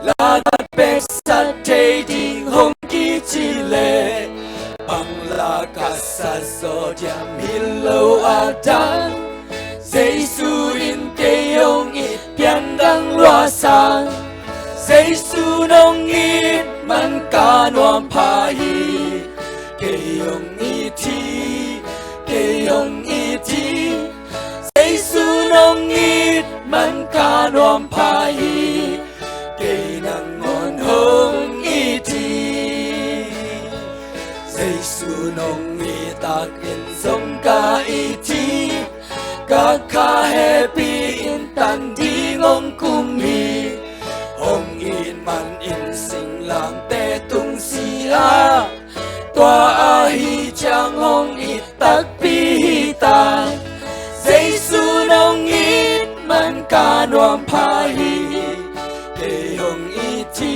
la dat pek sat thei ding hong kici leh, bang la ka sa zaw diam hi lo a dan. Jesu in kei hong it pian dang lua sang. Jesu nong it man ka nuam pha hi, kei hong it hi, kei hong it hi. Jesu nong it man ka nuam pha hi, kei nangawn hong it hi. Jesu nong it takin zong ka it hi, ka kha hehpih in tan ding hong kum hi. Hong it man in singlamteh tung si a, tua ahi ciang hong it takpi hi ta. Jesu nong it man ka nuam pha hi, kei hong it hi,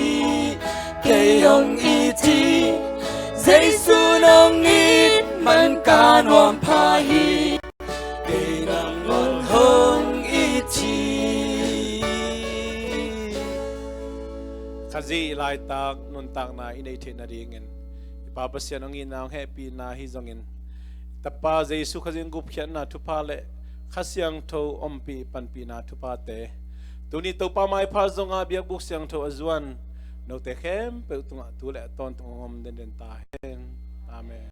kei hong it hi. Jesu nong it man ka nuam pha hi, kei nangawn hong it hi. Khazih i laitak nuntakna i neih theih nadingin i Pa Pasian hong itna hong hehpihna hi zongin, Tapa Jesu Khazih in gupkhiatna thupha le Kha Siangtho ompih panpihna thuphate, tuni Topa maipha zongah biakbuk siangtho a zuan note khempeuh tungah tu le tawntung hong om denden ta hen. Amen.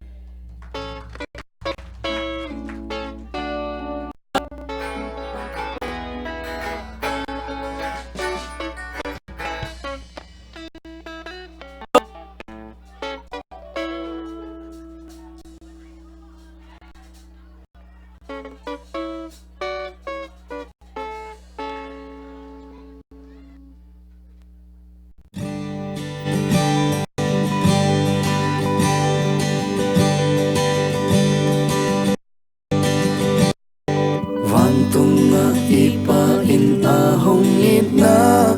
Vantungah i Pa in a hong itna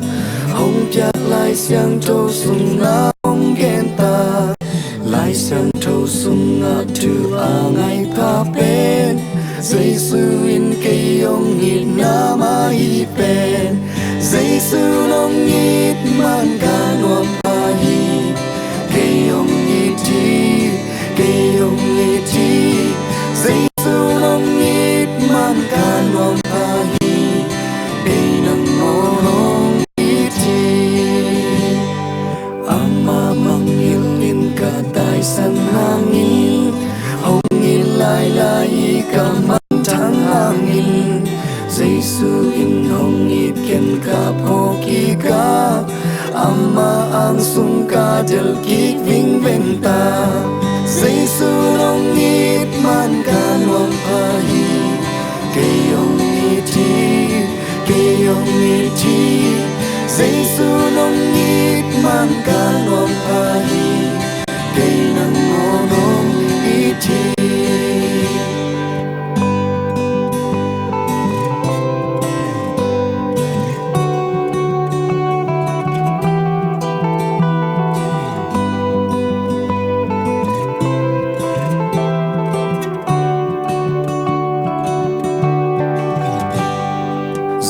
hong piak Lai Siangtho sungah hong genta. Lai Siangtho sungah thu a ngaipha pen Jesu in kei hong itna mah hi pen. Jesu nong it man ka nuam pha hi, kei hong it hi, kei hong it hi. Jesu nong it man ka nuam pha hi, kei nangawn hong it hi. Amah mangngilh in ka taisan hangin, hong it lailai hi ka mangthang hangin, Jesu in hong it ken ka phawk kik a, amah ang sung ka delh kik vingveng ta. Jesu nong it man ka nuam pha hi, kei hong it hi, kei hong it hi. Jesu nong it man ka nuam pha hi, kei nangawn hong it hi.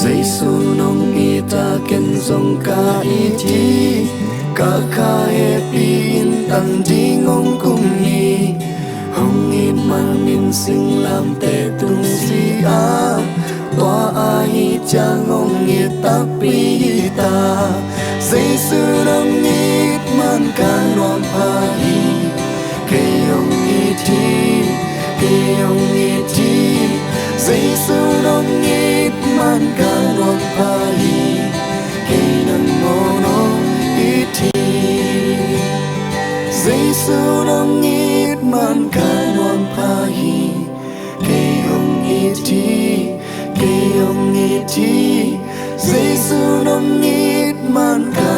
Jesu nong it a ken zong ka it hi, ka kha hehpih in tan ding hong kum hi. Hong it man in singlamteh tung si a, tua ahi ciang hong it takpi hi ta. Jesu nong it man ka nuam pha hi, kei hong it hi, kei hong it hi. Jesu nong it man ka nuam pha hi, kei nangawn hong it hi. Jesu nong it man ka nuam pha hi, kei hong it hi, kei hong it hi. Jesu nong it man ka